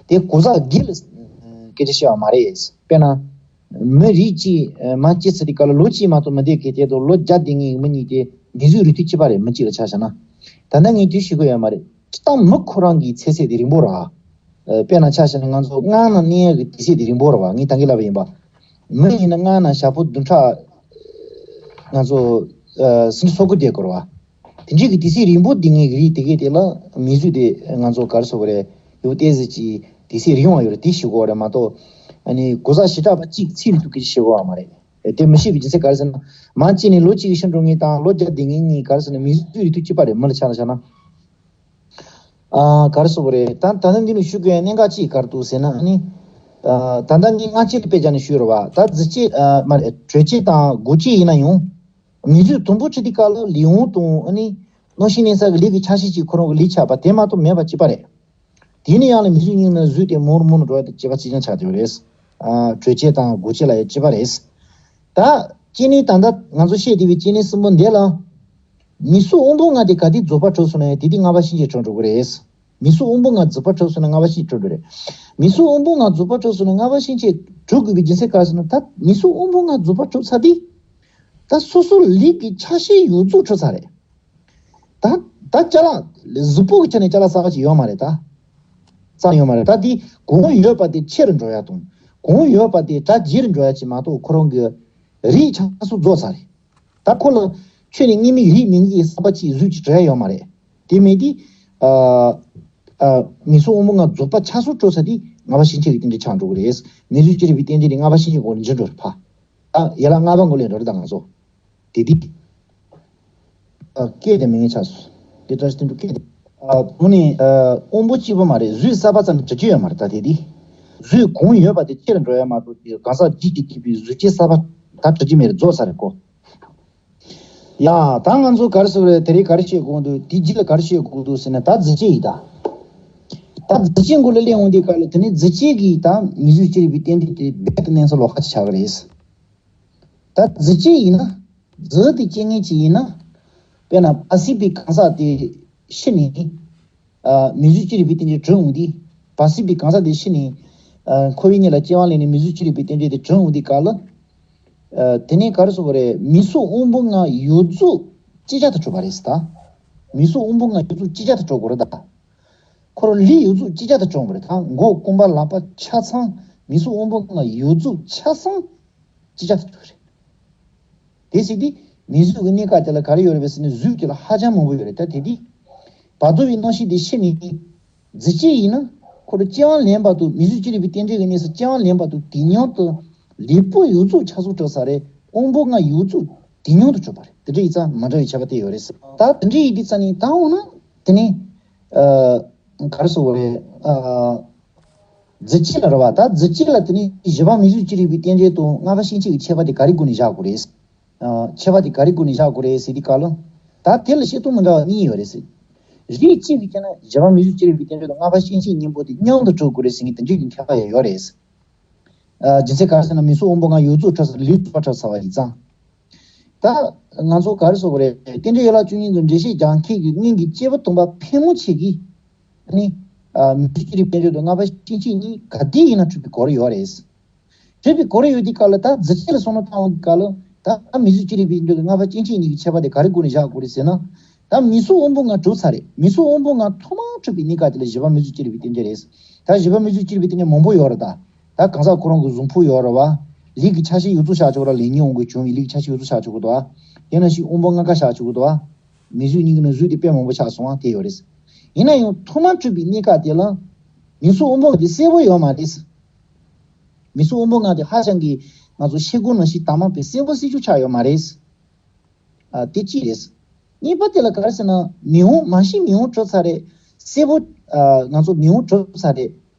དེ་གོ་ས་དགེ་ལ་སྐད་ཆ་བཤད་པ་མ་རེད། དཔེར་ན་མི་རིགས་གཅིག་མ་སྐྱེས་ཚར་དུས་སྐབས་ལ་ལོ་གཅིག་མ་གཏོགས་མི་བསྡད་མཁན་དེ་དང་ལོ་བརྒྱ་བསྡད་མཁན་གྱི་མི་གཉིས་དེ་མིང་གཟུགས་རིང་ཐུང་གཅིག་པ་རེད། མི་གཅིག་ལ་ཆ་བཞག་ན། ད་ལྟ་ངས་དེ་ཞུ་གི་ཡོད་མ་རེད། སྤྱིར་བཏང་མི་ཁོ་རང་གི་ཚེ་ཚད་དེ་རིང་པོ་རེད་བ། ཨ་དཔེར་ན་ཆ་བཞག་ན་ང་ཚོ་སྔ་ན་གནས་ཡག་གི་དུས་ཚོད་དེ་རིང་པོ་རེད་བ། ངས་ད་གིན་ལབ་པ་ཡིན་པ། མི་ཡིན་ན་སྔ་ན་ཞག་པོ་བདུན་ཕྲག་ང་ཚོ་ཨ་ཟིན་སོ་གི་བསྡད་དགོས་རེད་བ། དེ་འདྲའི་གི་དུས་ཚོད་རིང་པོ་བསྡད་མཁན་གྱི་རིགས་དེ་གས་དེ་ལ་མིང་གཟུགས་དེ་ང་ཚོ་ག་རེ་ཟེར་དགོས་རེད། ཡོད་ཏོག་ཙམ་ཅིག་དུས་ཚོད་རིང་བ་ཡོད་རེད། དེ་ཞུ་དགོས་རེད་མ་གཏོགས། ཨ་ནི་གོ་ས་བྱེ་བྲག་པ་གཅིག་ཚེ་རིང་ཐུང་སྐད་ཆ་བཤད་དགོས་པ་མ་རེད། དེ་མི་ཤེས་པའི་རྒྱུ་མཚན་ག་རེ་ཟེར་ན། མང་ཆེ་ནས་ལོ་གཅིག་གི་ཤི་འགྲོ་མཁན་དང་ལོ་བརྒྱ་བསྡད་མཁན་གཉིས་ག་རེ་ཟེར་ན་མིང་གཟུགས་རིང་ཐུང་གཅིག་པ་རེད། མི་ལ་ཆ་ལ་བཞག་ན། ཨ་ག་རེ་ཟེར་དགོས་རེད། ད་ད་ལྟ་འདི་ནས་ཞུ་དགོས་ཡ་གནད་འགག་ཅིག་ག་རེ་འདུག་ཟེར་ན། ཨ་ནི་ཨ་ད་ལྟ་ངས་སྔ་ཕྱི་ལ་དཔེ་བཞག་ནས་ཞུས་རེད་བ། ད་རྫུས་སྐྱེས་ཨ་མ་རེད། དྲོད་སྐྱེས་དང་འགོ་སྐྱེས་ཡིན་ན་ཡང་། མིང་གཟུགས་དུམ་བུ་ཁྲི་དེ་ག་ལ་ལུས་དབང་དང་། ཨ་ནི་གནམ་གཤིས་གནས་ས་གི་ལུས་ཀྱི་ཆ་ཤས་ཅིག་ཁོ་རང་གི་ལུས་ཆགས་པ་དེ་མ་གཏོགས་མེད་པ་གཅིག་པ་རེད། དེ་ནས་ཡང་ལ་མིང་གཟུགས་རྙིང་ན་གཟུགས་དེ་མང་རུ་མང་རུ་འགྲོ་ཡ་དེ་གཅིག་པ་གཅིག་རྐྱང་ཆགས་བསྡད་པ་རེད། ཨ་དྲོད་སྐྱེས་དང་འགོ་སྐྱེས་ལ་ཡང་གཅིག་པ་རེད། ད་སྐྱེ་གནས་ད་ལྟ་ང་ཚོ་བཤད་བསྡད་པའི་སྐྱེ་གནས་གསུམ་པོ་འདི་ལ། མིང་གཟུགས་དབང་པོ་ལྔ་དེ་ག་དུས་རྫོགས་པ་གྲུབ་སོང་ན་ཡང་དེ་དུས་ལྔ་པ་སྐྱེ་མཆེད་གྲུབ་འགྲོ་གི་རེད། མིང་གཟུགས་དབང་པོ་ལྔ་རྫོགས་པ་གྲུབ་སོང་ན་ལྔ་པ་སྐྱེ་མཆེད་གྲུབ་འགྲོ་རེད། མིང་གཟུགས་དབང་པོ་ལྔ་རྫོགས་པ་གྲུབ་སོང་ན་ལྔ་པ་སྐྱེ་མཆེད་གྲུབ་དགོས་པའི་རྒྱུ་མཚན་ག་རེ་ཟེར་ན། ད་མིང་གཟུགས་དབང་པོ་ལྔ་རྫོགས་པ་གྲུབ་ཚར་དུས། ད་སོ་སོ་ལུས་ཀྱི་ཆ་ཤས་ཡོངས་རྫོགས་གྲུབ་ཚར་རེད། ད་ད་ཅ་ལག་གཟུགས་པོ་གི་ཆ་ནས་ཅ་ལག་གསར་པ་ཅིག་ཡོད་མ་རེད་ད། རྩ་ཡོད་མ་རེད། ད་དེ་གོང་ཡོད་པ་དེ་ཆེ་རུ་འགྲོ་ཡ་དང་། གོང་ཡོད་པ་དེ་གྲ་རྒྱས་རུ་འགྲོ་ཡ་ཅིག་མ་གཏོགས་ཁོ་རང་གི་རིགས་ཆ་ཚང་རྫོགས་ཚར་རེད། ད་ཁོ་ལ་ཁྱོན་ནས་སྔོན་མའི་རིགས་མིན་གྱི་གསར་པ་ཅིག་གཟུགས་ཅིག་འགྲོ་ཡ་ཡོད་མ་རེད། དེ་མིན་དེ་ཨ་ཨ་མིང་གཟུགས་དབང་པོ་ལྔ་རྫོགས་པ་ཆ་ཚང་གྲུབ་ཚར་དུས་ལྔ་པ་སྐྱེ་མཆེད་ཀྱི་རྟེན་འབྲེལ་ཆགས་འགྲོ་གི་རེད། མིང་གཟུགས་ཅི་རིགས་པའི་རྟེན་འབྲེལ་དེ་ལྔ་པ་སྐྱེ་མཆེད་སྒང་ལ་འགྱུར་འགྲོ་རེད་ཕ། ཨ་ཡ་ལ་ལྔ་པ་སྒང་ལ་འགྲོ་རེད་ད་ང་ཚོ། དེ་དེ། ཨ་སྐད་དེ་མི་ངན་ཆགས་སོང་། དེ་ལྟར་སྟོན་དུ་སྐད་དེ། ཨ་དངོས་གནས་ཨ་དབང་པོ་གཅིག་པོ་མ་རེད། གཟུགས་གསར་པ་ཙམ་གྱིས་གྲུབ་ཀྱི་ཡོད་མ་རེད་ད་དེ་དེ། གཟུགས་གོང་ཡོད་པ་དེ་ཆེ་རུ་འགྲོ་ཡ་མ་གཏོགས་དེ་གང་ཟག་གཅིག་གིས་བསྐྱེད་པའི་གཟུགས་ཅན་གསར་པ་ད་གྲུབ་ཀྱི་མེད་རེད། རྫོགས་ཚར་རེད་ཀོ། ཡ་ད་ང་ཚོ་ག་རེ་ཟེར་རེད། དེ་རིང་ག་རེ་བཤད་དགོས་འདུག་དེ་རྗེས་ལ་ག་རེ་བཤད་དགོས་འདུག་ཟེར་ན། ད་རྫུས་སྐྱེས་ཡིན་ད། ད་རྫུས་སྐྱེས་འགོ་ལ་སླེབས་འོང་དུས་སྐབས་ལ་དེ་ནས་རྫུས་སྐྱེས་ཀྱི་ད་མིང་གཟུགས་ཅི་རིགས་པའི་རྟེན་འབྲེལ་དེ་རྦད་དེ་གནས་ཚུལ་ལོགས་ཀ་ཅིག་ཆགས་ཀྱི་རེད། ད་རྫུས་སྐྱེས་ཡིན་ན། རྫུས་ཏེ་སྐྱེ་མཁན་ཅིག་ཡིན་ན། དཔེར་ན་བར་སྲིད་པའི་གང་ཟག་དེ་ཤི་ནས། ཨ་མིང་གཟུགས་ཅི་རིགས་པའི་རྟེན་འབྲེལ་གྲུབ་འོང་དུས། བར་སྲིད་པའི་གང་ཟག་དེ་ཤི་ནས། ཨ་འཁོར་བའི་གཉིས་ལ་སྐྱེ་བ་ལེན་ནས་མིང་གཟུགས་ཅི་རིགས་པའི་རྟེན་འབྲེལ་དེ་གྲུབ་འོང་དུས་སྐབས་ལ། ཨ་དེ་ནས་ག་རེ་ཟེར་དགོས་རེད། མིང་གཟུགས་དབང་པོ་ལྔ་ཡོངས་རྫོགས་གཅིག་ཆར་དུ་གྲུབ་པ་རེད་ཟེར་ད། མིང་གཟུགས་དབང་པོ་ལྔ་ཡོངས་རྫོགས་གཅིག་ཆར་དུ་གྲུབ་དགོས་རེད་ད། ཁོ་རང་ལུས་ཡོངས་རྫོགས་གཅིག་ཆར་དུ་གྲུབ་པ་རེད་ད། མགོ་རྐང་པ་ལག་པ་ཆ་ཚང་མིང་གཟུགས་དབང་པོ་ལྔ་ཡོངས་རྫོགས་ཆ་ཚང་གཅིག་ཆར་དུ་གྲུབ་པ་རེད། དེ་ཟེར་དུས། མིང་གཟུགས་ཀྱི་གནས་སྐབས་དེ་ལ་ག་རེ་ཡོད་རེད་པས་ཟེར་ན། གཟུགས་དེ་ལ་ཧ་ཅང་མང་པོ་ཡོད་རེད། ད་དེ་དུས་བར་དོ་བའི་རྣམ་ཤེས་དེ་ཤི་ནས། རྫས་སྐྱེས་ཡིན་ན། ཁོ་རང་སྐྱེ་བ་ལེན་པ་དང་། མིང་གཟུགས་ཅི་རིགས་པའི་རྟེན་འབྲེལ་གྱི་གནས་སུ་སྐྱེ་བ་ལེན་པ་དང་། དེ་མཉམ་དུ་ལུས་པོ་ཡོངས་རྫོགས་ཆགས་སོགས་གྲུབ་ས་རེད། དབང་པོ་ལྔ་ཡོངས་རྫོགས་དེ་མཉམ་དུ་གྲུབ་པ་རེད། དེ་འདྲ་ཡིན་ཙང་མ་འདྲ་བའི་ཁྱད་པར་དེ་ཡོད་རེད། ད་དེ་འདྲ་ཡིན་དུས་ཙང་ནས། ད་འོ་ན་དེ་ནས་ཨ་ག་རེ་ཟེར་དགོས་རེད། ཨ་རྫས་སྐྱེས་ལ་རེད་བ། ད་རྫས་སྐྱེས་ལ་དེ་ནས་བཞི་པ་མིང་གཟུགས་ཅི་རིགས་པའི་རྟེན་འབྲེལ་དང་ལྔ་པ་སྐྱེ་མཆེད་ཀྱི་ཁྱད་པར་དེ་ག་རེ་སྒོ་ནས་བཞག་དགོས་རེད། ཨ་ཁྱད་པར་དེ་ག་རེ་སྒོ་ནས་བཞག་དགོས་རེད་ཟེར་དུས་སྐབས་ལ། ད་དེ་ལ་བཤད་སྟངས་མི་འདྲ་བ་གཉིས་ཡོད་རེད་ཟེར། རིགས་གཅིག་གིས་བྱས་ན་བཞི་པ་མིང་གཟུགས་ཅི་རིགས་པའི་རྟེན་འབྲེལ་དང་ལྔ་པ་སྐྱེ་མཆེད་གཉིས་པོ་དེ་མཉམ་དུ་གྲུབ་དགོས་རེད་ཟེར་མཁན་དེ་འདྲའི་གི་ཁྱད་པར་ཡང་ཡོད་རེད། ཨ་རྒྱུ་མཚན་ག་རེ་ཟེར་ན། མིང་གཟུགས་དབང་པོ་ལྔ་ཡོངས་རྫོགས་གྲུབ་ས་ལུས་གྲུབ་པ་གྲུབ་ཚར་བ་ཡིན་ཙང་། ད་ང་ཚོ་ག་རེ་ཟེར་དགོས་རེད། རྟེན་འབྲེལ་ཡན་ལག་བཅུ་གཉིས་ཀྱི་འགྲེལ་བཤད་རྒྱག་མཁན་གྱི་སྔོན་གྱི་སྐྱེས་བུ་དམ་པ་ཕལ་མོ་ཆེ་གིས་ནི། ཨ་མིང་གཟུགས་ཅི་རིགས་པའི་རྟེན་འབྲེལ་དང་ལྔ་པ་སྐྱེ་མཆེད་གཉིས་ག་དུས་ཡིན་ན་གྲུབ་པའི་གོ་རིམ་ཡོད་རེད། གྲུབ་པའི་གོ་རིམ་ཡོད་དུས་སྐབས་ལ། ད་རྫས་སྐྱེས་ལ་བསམ་བློ་བཏང་བའི་སྐབས་ལ། ད་མིང་གཟུགས་ཅི་རིགས་པའི་རྟེན་འབྲེལ་དང་ལྔ་པ་སྐྱེ་མཆེད་གཉིས་ཀྱི་ཁྱད་པར་དེ་ག་རེ་སྒོ་ནས་བཞག་དགོས་རེད་ཟེར་ན། ད་མིང་གཟུགས་དབང་པོ་ལྔ་གྲུབ་ཚར་རེད། མིང་གཟུགས་དབང་པོ་ལྔ་ཐོག་མར་གྲུབ་པའི་གནས་སྐབས་དེ་ལ་བཞི་པ་མིང་གཟུགས་ཅི་རིགས་པའི་རྟེན་འབྲེལ་རེད། ད་བཞི་པ་མིང་གཟུགས་ཅི་རིགས་པའི་རྟེན་འབྲེལ་མང་པོ་ཡོད་རེད། ད་ད་གང་ཟག་ཁོ་རང་གི་གཟུགས་ཕུང་ཡོད་རེད་བ། ལུས་ཀྱི་ཆ་ཤས་ཡོངས་རྫོགས་ཆགས་ཆོག་ར། ལས་ཉོན་དབང་གིས་བྱུང་བའི་ལུས་ཀྱི་ཆ་ཤས་ཡོངས་རྫོགས་ཆགས་ཆོག་གི་འདུག་བ། དེ་ནང་བཞིན་དབང་པོ་ལྔ་ཀ་ཆགས་ཆོག་གི་འདུག་བ། མིང་གཟུགས་གཉིས་ཀྱི་ནང་གཟུགས་དེ་དཔེ་མང་པོ་ཆགས་སོང་བ་དེ་ཡོད་རེད། ཡིན་ན་ཡང་ཐོག་མར་གྲུབ་པའི་གནས་སྐབས་དེ་ལ་མིང་གཟུགས་དབང་པོ་དེ་གསལ་པོ་ཡོད་མ་རེད། མིང་གཟུགས་དབང་པོ་ལྔ་དེ་ཧ་ཅང་གི་ང་ཚོ་ཤེལ་སྒོ་ནང་བཞིན་དྭངས་མ་དཔེ་གསལ་པོ་གསལ་ཆུ་ཆགས་ཡོད་མ་རེད། ཨ་དེ་གཅིག་རེད། གཉིས་པ་དེ་ལ་ག་རེ་ཟེར་ན། མིང་དབང་མ་གཞི་མིང་དབང་གྲུབ་ཚར་རེད། གསལ་པོ། ཨ་ང་ཚོ་མིང་དབང་གྲུབ་ཚར་རེད།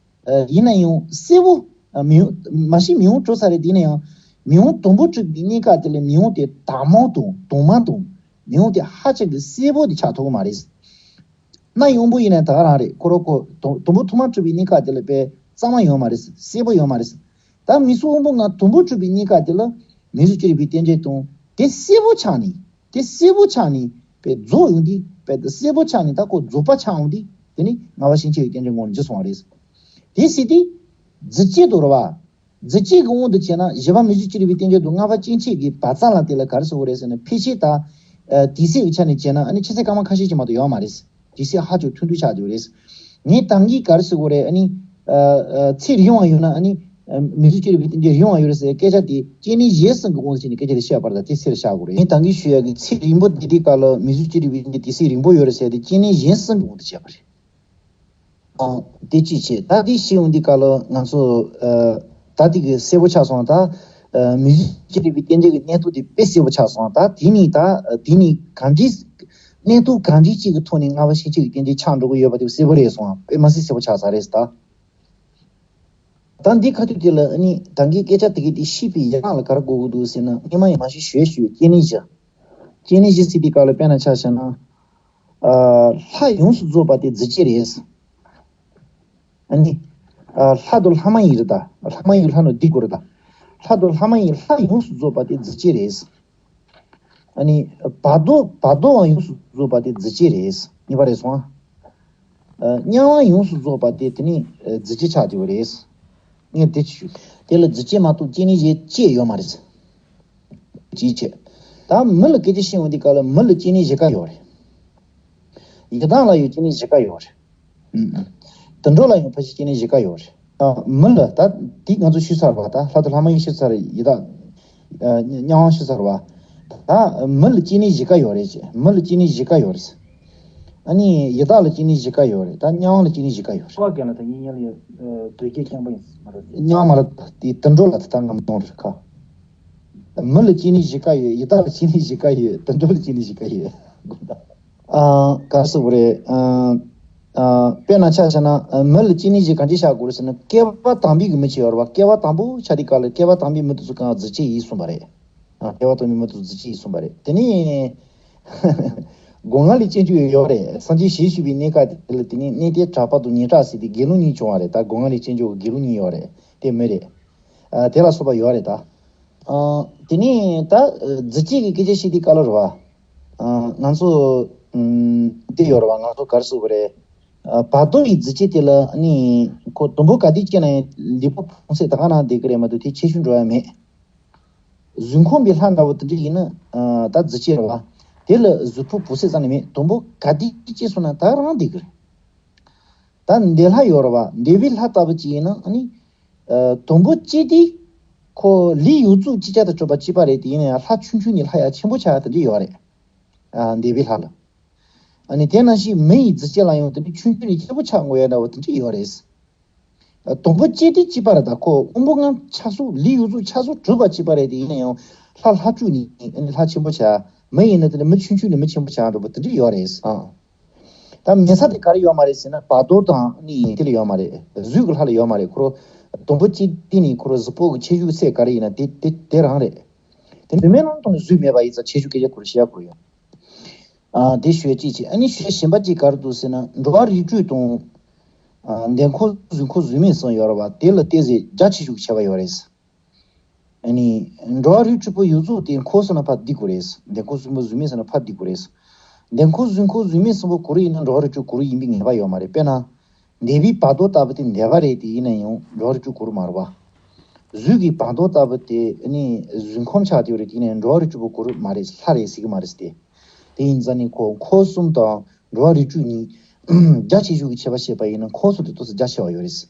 ཨ་ཡིན་ན་ཡང་གསལ་པོ། ཨ་མིང་མ་གཞི་མིང་དབང་གྲུབ་ཚར་རེད། དེ་ཡིན་ན་ཡང་མིང་དབང་དང་པོ་གྲུབ་པའི་གནས་སྐབས་དེ་ལ་མིང་དབང་དེ་དྭངས་མ་དང་དྭངས་མ་དང་། མིང་དབང་དེ་ཧ་ཅང་གི་གསལ་པོ་དེ་ཆགས་ཐུབ་ཀྱི་མ་རེད། སྣ་ཡི་དབང་པོ་ཡིན་ན་ད་ག་རང་རེད། ཁོ་རང་ཁོ་དང་དང་པོ་ཐོག་མར་གྲུབ་པའི་གནས་སྐབས་དེ་ལ་དཔེ་གཙང་མ་ཡོད་མ་རེད། གསལ་པོ་ཡོད་མ་རེད། ད་མིང་གཟུགས་དབང་པོ་ལྔ་དང་པོ་གྲུབ་པའི་གནས་སྐབས་དེ་ལ་མིང་གཟུགས་ཅི་རིགས་པའི་རྟེན་འབྲེལ་དང་དེ་གསལ་པོ་ཆགས་ནས། དེ་གསལ་པོ་ཆགས་ནས་དཔེ་རྫོགས་ཡོང་དུས། དཔེ་དེ་གསལ་པོ་ཆགས་ནས་ད་ཁོ་རྫོགས་པ་ཆགས་ཡོང་དུས། དེ་ནི་ལྔ་པ་སྐྱེ་མཆེད་ཀྱི་རྟེན་འབྲེལ་ངོ་བོར་འགྱུར་སོང་བ་རེད། དེ་སྲིད་དེ་རྫས་སྐྱེས་དང་རེད་བ། རྫས་སྐྱེས་ཀྱི་དབང་དུ་བྱས་ན་བཞི་པ་མིང་གཟུགས་ཅི་རིགས་པའི་རྟེན་འབྲེལ་དང་ལྔ་པ་སྐྱེ་མཆེད་ཀྱི་བར་མཚམས་ལ་དེ་ལ་ག་རེ་ཟེར་དགོས་རེད་ཟེར་ན། ཕལ་ཆེར་ད་ཨ་དུས་ཚོད་ཀྱི་ཆ་ནས་བྱས་ན་ཨ་ནི་ཆུ་ཚོད་སྐར་མ་ཁ་ཤས་ཅིག་མ་གཏོགས་ཡོད་མ་རེད། དུས་ཚོད་ཧ་ཅང་ཐུང་ཐུང་ཆགས་ཡོད་རེད། ངས་ད་གིན་ག་རེ་ཟེར་དགོས་རེད། ཨ་ནི་ཨ་ཨ་ཚེ་རིང་བ་ཡོད་ན། ཨ་ནི་ཨ་མིང་གཟུགས་ཅི་རིགས་པའི་རྟེན་འབྲེལ་རིང་བ་ཡོད་རེད་ཟེར་སྐད་ཆ་དེ་སྐྱེ་གནས་གཞན་གསུམ་གྱི་དབང་དུ་བྱས་ནས་སྐད་ཆ་དེ་བཤད་པར་ད་དེ་ཚེ་ལ་བཞག་དགོས་རེད། ངས་ད་གིན་ཞུ་ཡག་གི་ཚེ་རིང་པོ་དེ་དུས་སྐབས་ལ་མིང་གཟུགས་ཅི་རིགས་པའི་རྟེན་འབྲེལ་དུས་ཚོད་རིང་པོ་ཡོད་རེད་ཟེར་དེ་སྐྱེ་གནས་གཞན་གསུམ་གྱི་དབང་དུ་བྱས་པ་རེད། ཨང་། དེ་གཅིག་བྱས། ད་དེ་ཤེས་ཡོང་དུས་སྐབས་ལ་ང་ཚོ་ཨ་ད་དེ་གི་གསལ་པོ་ཆགས་སོང་། ད་ཨ་མིང་གཟུགས་ཅི་རིགས་པའི་རྟེན་འབྲེལ་གྱི་གནས་སྟངས་དེ་དཔེ་གསལ་པོ་ཆགས་སོང་། ད་དེ་ནི་ད་དེ་ནི་གང་འདྲའི་གནས་སྟངས་གང་འདྲའི་ཅིག་གི་ཐོག་ནས་ལྔ་པ་སྐྱེ་མཆེད་ཀྱི་རྟེན་འབྲེལ་ཆགས་འགྲོ་གི་ཡོད་པ་དེ་གསལ་པོ་རེད་སོང་། དཔེ་མ་སྲིད་གསལ་པོ་ཆགས་ཚར་རེད་ད། ད་འདི་ཁ་ཐུག་དེ་ལ་ཨ་ནི་ད་གིན་སྐད་ཆ་དེ་གི་དེ་ཤེས་པའི་ཡན་ལག་ལ་ག་རེ་གོ་དགོས་འདུག་ཟེར་ན། སྔོན་མ་ཡང་མ་ཤེས་ཞུས་ཞུས་སྐྱེ་གནས་བཞི། སྐྱེ་གནས་བཞི་ཟེར་དུས་སྐབས་ལ་དཔེར་ན་ཆ་བཞག་ན། ཨ་ལྷ་ཡོངས་སུ་རྫོགས་པ་དེ་རྫས་སྐྱེས་རེད། ཨ་ནི། ཨ་ལྷ་དང་ལྷ་མ་ཡིན་རེད་ད། ལྷ་མ་ཡིན་ལྷ་ནང་འདི་དགོས་རེད་ད། ལྷ་དང་ལྷ་མ་ཡིན་ལྷ་ཡོངས་སུ་རྫོགས་པ་དེ་རྫས་སྐྱེས་རེད། ཨ་ནི། བར་དོ་བར་དོའང་ཡོངས་སུ་རྫོགས་པ་དེ་རྫས་སྐྱེས་རེད། གཉིས་པ་རེད་སོང་ཨ། ཨ་མྱང་བ་ཡོངས་སུ་རྫོགས་པ་དེ་དེ་ནི་ཨ་རྫས་སྐྱེས་ཆགས་བསྡད་པ་རེད། ངས་དེ་ཅི་ཞུ། དེ་ལ་རྫས་སྐྱེས་མ་གཏོགས་སྐྱེ་གནས་གཞན་སྐྱེས་ཡོད་མ་རེད། ཅིའི་ཕྱིར། ད་མི་ལ་སྐད་ཆ་བཤད་འོང་དུས་སྐབས་ལ་མི་ལ་སྐྱེ་གནས་བཞི་ཀ་ཡོད་རེད། ཡི་དྭགས་ལ་ཡང་སྐྱེ་གནས་བཞི་ཀ་ཡོད་རེད། ཨུམ། དུད་འགྲོ་ལ་ཡང་ཕལ་ཆེར་སྐྱེ་གནས་བཞི་ཀ་ཡོད་རེད། ཨ་མི་ལ་ད་དེ་ང་ཚོ་ཞུས་ཚར་བ། ད་ལྷ་དང་ལྷ་མ་ཡིན་ཞུས་ཚར། ཡི་དྭགས། ཨ་མྱང་བ་ཞུས་ཚར་བ། ད་མི་ལ་སྐྱེ་གནས་བཞི་ཀ་ཡོད་རེད་ཅེས། མི་ལ་སྐྱེ་གནས་བཞི་ཀ་ཡོད་རེད། ཨ་ནི་ཡི་དྭགས་ལ་སྐྱེ་གནས་བཞི་ཀ་ཡོད་རེད། ད་མྱང་བ་ལ་སྐྱེ་གནས་བཞི་ཀ་ཡོད་རེད། ཁ་བ་གན་ལ་ད་ཡིན་ཡང་ལ་ཡ་དོལ་རྒྱལ་རྐྱང་པ་ཡིན་མ་རེད། མྱང་མ་རེད། དེ་དུད་འགྲོ་ལ་ད་ལྟ་ང་མི་གཏོང་རེད་ཁ། མི་ལ་སྐྱེ་གནས་བཞི་ཀ་ཡོད། ཡི་དྭགས་ལ་སྐྱེ་གནས་བཞི་ཀ་ཡོད། དུད་འགྲོ་ལ་སྐྱེ་གནས་བཞི་ཀ་ཡོད། ཨ་ག་རེ་ཟེར་དགོས་རེད། ཨ་ཨ་དཔེར་ན་ཆ་བཞག་ན། ཨ་མི་ལ་སྐྱེ་གནས་བཞི་གང་ཅི་བཞག་དགོས་རེད་ཟེར་ན། སྐྱེ་བ་དང་པོའི་གི་མི་ཅིག་ཡོད་རེད་བ། སྐྱེ་བ་དང་པོ་ཆགས་དུས་སྐབས་ལ་སྐྱེ་བ་དང་པོའི་མི་དེ་ཚོ་གང་རྫས་སྐྱེས་ཡིན་གསུངས་པ་རེད། ཨ་སྐྱེ་བ་དང་པོའི་མི་དེ་ཚོ་རྫས་སྐྱེས་ཡིན་གསུངས་པ་རེད། དེ་ནས་སྒོ་ལྔ་ལས་སྐྱེ་རྒྱུ་ཡོད་རེད། སངས་རྒྱས་ཞལ་བཞུགས་པའི་གནས་སྐབས་དེ་ལ་དེ་ནས་གནས་བརྟན་གྲགས་པ་དང་ཉེ་གྲགས་ཟེར་ཏེ་དགེ་སློང་གཉིས་བྱུང་བ་རེད། ད་སྒོ་ལྔ་ལས་སྐྱེ་རྒྱུ་གི་དགེ་སློང་གཉིས་ཡོད་རེད། དེ་མི་རེད། ཨ་དེ་ལ་སོགས་པ་ཡོད་རེད་ད། ཨ་དེ་ནས་ད་རྫས་སྐྱེས་ཀྱི་སྐད་ཆ་བཤད་དུས་སྐབས་ལ་རེད་བ། ཨ་ང་ཚོ་ཨམ་དེ་ཡོད་རེད་བ། ང་ཚོ་ག་རེ་ཟེར་དགོས་རེད། ཨ་བར་དོ་ཡི་རྫས་སྐྱེས་དེ་ལ་ནི་ཁོ་དུམ་བུ་ག་དུས་སྐྱེས་ན་ཡང་ལུས་པོ་ཕུང་ཚད་ད་ག་ནང་བསྡད་ཀྱི་རེད་མ་གཏོགས་དེ་ཆེ་ཆུང་འགྲོ་ཡ་མེད། གཟུགས་ཁམས་པའི་ལྷ་འདྲ་བོ་དེ་འདྲ་ཡིན་ན། ཨ་ད་རྫས་སྐྱེས་རེད་བ། དེ་ལ་གཟུགས་ཕུང་ཕུང་ཚད་ཙམ་ནས་མེད། དུམ་བུ་ག་དུས་སྐྱེས་སོང་ན་ད་རང་བསྡད་ཀྱི་རེད། ད་འདས་ལྷ་ཡོད་རེད་བ། འདས་པའི་ལྷ་ལྟ་བུ་ཅིག་ཡིན་ན་ཨ་ནི། ཨ་དུམ་བུ་གཅིག་དེ་ ཁོ་ལས་ཡོངས་རྫོགས་ཅིག་ཅར་དུ་གྲུབ་པ་གཅིག་པ་རེད། དེ་ཡིན་ན་ཡང་ལྷ་ཆུང་ཆུང་ནས་ལྷ་ཡ་ཆེན་པོ་ཆགས་ཡ་དེ་འདྲ་ཡོད་རེད། ཨ་འདས་པའི་ལྷ་ལ། ཨ་ནི་དེ་ནང་བཞིན་མི་ཡི་རྫས་ཅན་ལ་ཡང་དེ་འདྲ་ཆུང་ཆུང་ནས་ཆེན་པོ་ཆགས་དགོས་ཡ་འདྲ་བོ་དེ་འདྲ་ཡོད་རེད། ཨ་སྡོང་པོ་ཅན་དེ་གཅིག་པ་རེད། ད་ཁོ་དབང་པོ་ལྔ་ཆ་སོགས་ལས་ཡོངས་རྫོགས་ཆ་སོགས་གྲུབ་པ་གཅིག་པ་རེད། དེ་ཡིན་ན་ཡང་ལྷ་ལྷ་བཅུ་ནས་ཨ་ནི་ལྷ་ཆེན་པོ་ཆགས། མི་ཡིན་ན་དེ་འདྲ་མི་ཆུང་ཆུང་ནས་མི་ཆེན་པོ་ཆགས་འདྲ་བོ་དེ་འདྲ་ཡོད་རེད། ཨ། ད་མེད་ས་དེ་ག་རེ་ཡོད་མ་རེད་ཟེར་ན། བར་དོ་དང་ནི་དེ་ལ་ཡོད་མ་རེད། གཟུགས་ཀྱི་ལྷ་ལ་ཡོད་མ་རེད། ཁོ་རང་སྡོང་པོ་གཅིག་དེ་ནི་ཁོ་རང་གཟུགས་པོ་གི་ཁྱད་ཆོས་ཚད་ག་རེ་ཡིན་ན་དེ་དེ་དེ་རང་རེད། དེ་ནི་མེད་ནང་དུ་ནི་གཟུགས་མེད་པ་ཡིན་ཙང་ཁྱད་ཆོས་སྐད་ཆ་ཁོ་རང་བཤད་ཡ་ཁོ་རང་ཡོད། ཨ་དེ་ཞུ་ཡ་གཅིག་བྱས། ཨ་ནི་ཞུ་ཡ་གཞན་པ་གཅིག་ག་རེ་འདུག་ཟེར་ན། འགྲོ་བ་རིགས་དྲུག་དང་། ཨ་འདས་འཁོར་གཟུགས་འཁོར་གཟུགས་མེད་གསུམ་ཡོད་རེད་བ། དེ་ལ་བལྟས་ཚེ་རྒྱ་ཆེ་ཤོས་ཀྱི་ཁྱད་པར་ཡོད་རེད། ཨ་ནི་འགྲོ་བ་རིགས་དྲུག་པོ་ཡོངས་རྫོགས་དེ་འཁོར་གསུམ་ལ་ཕར་བསྡུ་དགོས་རེད། འདས་འཁོར་གཟུགས་འཁོར་གཟུགས་མེད་གསུམ་ལ་ཕར་བསྡུ་དགོས་རེད། འདས་འཁོར་གཟུགས་འཁོར་གཟུགས་མེད་གསུམ་པོ་གུ་རུ་ཡིན་ན་འགྲོ་བ་རིགས་དྲུག་གུ་རུ་ཡིན་པའི་ངེས་པ་ཡོད་མ་རེད། དཔེར་ན། འདས་པའི་བར་དོ་ལྟ་བུ་དེ་འདས་པ་རེད། དེ་ཡིན་ན་ཡང་འགྲོ་བ་རིགས་དྲུག་གུ་རུ་མ་རེད་བ། གཟུགས་ཀྱི་བར་དོ་ལྟ་བུ་དེ་ཨ་ནི་གཟུགས་ཁམས་ཆགས་དེ་རེད། དེ་ཡིན་ན་ཡང་འགྲོ་བ་རིགས་དྲུག་པོ་གུ་རུ་མ་རེད། ལྷ་རེད་ཟེར་གི་མ་རེད་དེ། དེ་ཡིན་ཙང་ནི་ཁོ་འཁོར་གསུམ་དང་འགྲོ་བ་རིགས་དྲུག་གཉིས་རྒྱ་ཆེ་ཤོས་ཀྱི་ཁྱད་པར་བཤད་པ་ཡིན་ན་འཁོར་གསུམ་དེ་ཏོག་ཙམ་རྒྱ་ཆེ་བ་ཡོད་རེད།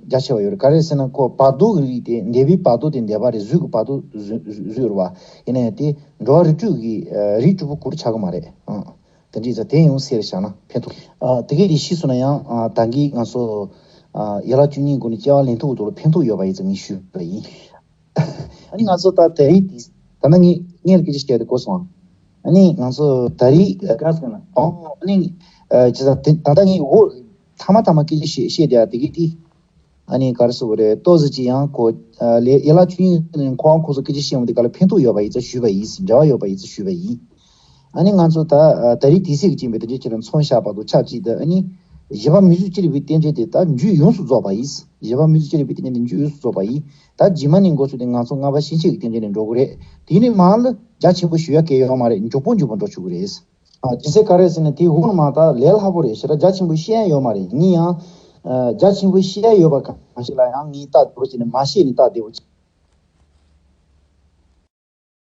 རྒྱ་ཆེ་བ་ཡོད་རེད། ག་རེ་ཟེར་ན་ཁོ་བར་དོ་གི་རིགས་དེ་འདས་པའི་བར་དོ་དེ་འདས་པ་རེད། གཟུགས་ཀྱི་བར་དོ་གཟུགས་གཟུགས་རེད་བ། ཡིན་ན་ཡང་དེ་འགྲོ་བ་རིགས་དྲུག་གི་ཨ་རིགས་དྲུག་པོ་གུ་རུ་ཆགས་ཀྱི་མ་རེད། ཨང་། དེ་འདྲ་ཡིན་ཙང་དེ་ཡང་གསལ་བཞག་ན་ཕན་ཐོགས། ཨ་དེ་གས་དེ་ཤེས་སོང་ན་ཡང་ཨ་ད་གིན་ང་ཚོ་ཨ་ཡན་ལག་བཅུ་གཉིས་སྒོ་ནས་སྐྱེ་བ་ལེན་ཐུབ་ཀྱི་འདུག་ལ་ཕན་ཐོགས་ཡོད་པ་ཡིན་ཙང་ངས་ཞུས་པ་ཡིན། ཨ་ནི་ང་ཚོ་ད་ད་རེས་དེ་ད་ནང་ངས་སྔོན་ལ་སྐད་ཆ་བཤད་དེ་གོ་སོང་། ཨ་ནི་ང་ཚོ་ད་རེས་ག་ཟེར་ན་ཨོ་ཨ་ནི་ཨ་ཅི་ད་དེ་ད་ལྟ་ངས་འོ་ཐ་མ་ཐ་མ་སྐད་ཆ་བཤད་བཤད་དེ་ཨ་དེ་གི་དེ་ཨ་ནི་ག་རེ་ཟེར་དགོས་རེད། ཏོག་ཙམ་ཅིག་ཡང་གོ་ཨ་ལས་ཡན་ལག་བཅུ་གཉིས་ནས་ཁོ་རང་ཁོ་ཚོ་སྐད་ཆ་བཤད་འོང་དེ་ག་ལ་ཕན་ཐོགས་ཡོད་པ་ཡིན་ཙང་ཞུས་པ་ཡིན། འབྲེལ་བ་ཡོད་པ་ཡིན་ཙང་ཞུས་པ་ཡིན། ཨ་ནི་ང་ཚོ་ད་ཨ་ད་རེས་དེ་སྲིད་ཀྱི་ཅིང་པའི་དེ་འདྲའི་ཆེད་དུ་མཚོན་བཞག་པ་དང་ཆབས་ཅིག་ཏུ་ཨ་ནི་བཞི་པ་མི་བཟོད་ཅི་རིགས་པའི་རྟེན་འབྲེལ་དེ་ད་རྒྱུད་ཡོངས་སུ་རྫོགས་པ་ཡིན། བཞི་པ་མི་བཟོད་ཅི་རིགས་པའི་རྟེན་འབྲེལ་དེ་རྒྱུད་ཡོངས་སུ་རྫོགས་པ་ཡིན། ད་རྗེས་མ་ནས་འགོ་ཚུགས་ཏེ་ང་ཚོ་ལྔ་པ་ཤེས་བྱའི་རྟེན་འབྲེལ་ནས་འགྲོ་གི་རེད། དེ་ནས་མར་ལ་རྒྱ་ཆེན་པོ་ཞུ་ཡ་གལ་ཡོད་མ་རེད། མགྱོགས་པོ་མགྱོགས་པོ་འགྲོ་ཆོག་གི་རེད། ཨ་རྒྱུ་མཚན་ག་རེ་ཟེར་ན་དེའི་འོག་ནས་མར་ད་ལས་སླ་པོ་རེད། ཞེ་དྲག་རྒྱ་ཆེན་པོ་བཤད་ཡ་ཡོད་མ་རེད། ངས་ཡང་ཨ་རྒྱ་ཆེན་པོ་བཤད་ཡ་ཡོད་པ་གང་ཞིག་ལ་ཡང་ངས་སྟབས་བདེ་པོ་བྱས་ནས་མ་བཤད་ནས་སྟབས་བདེ་པོ་བྱས།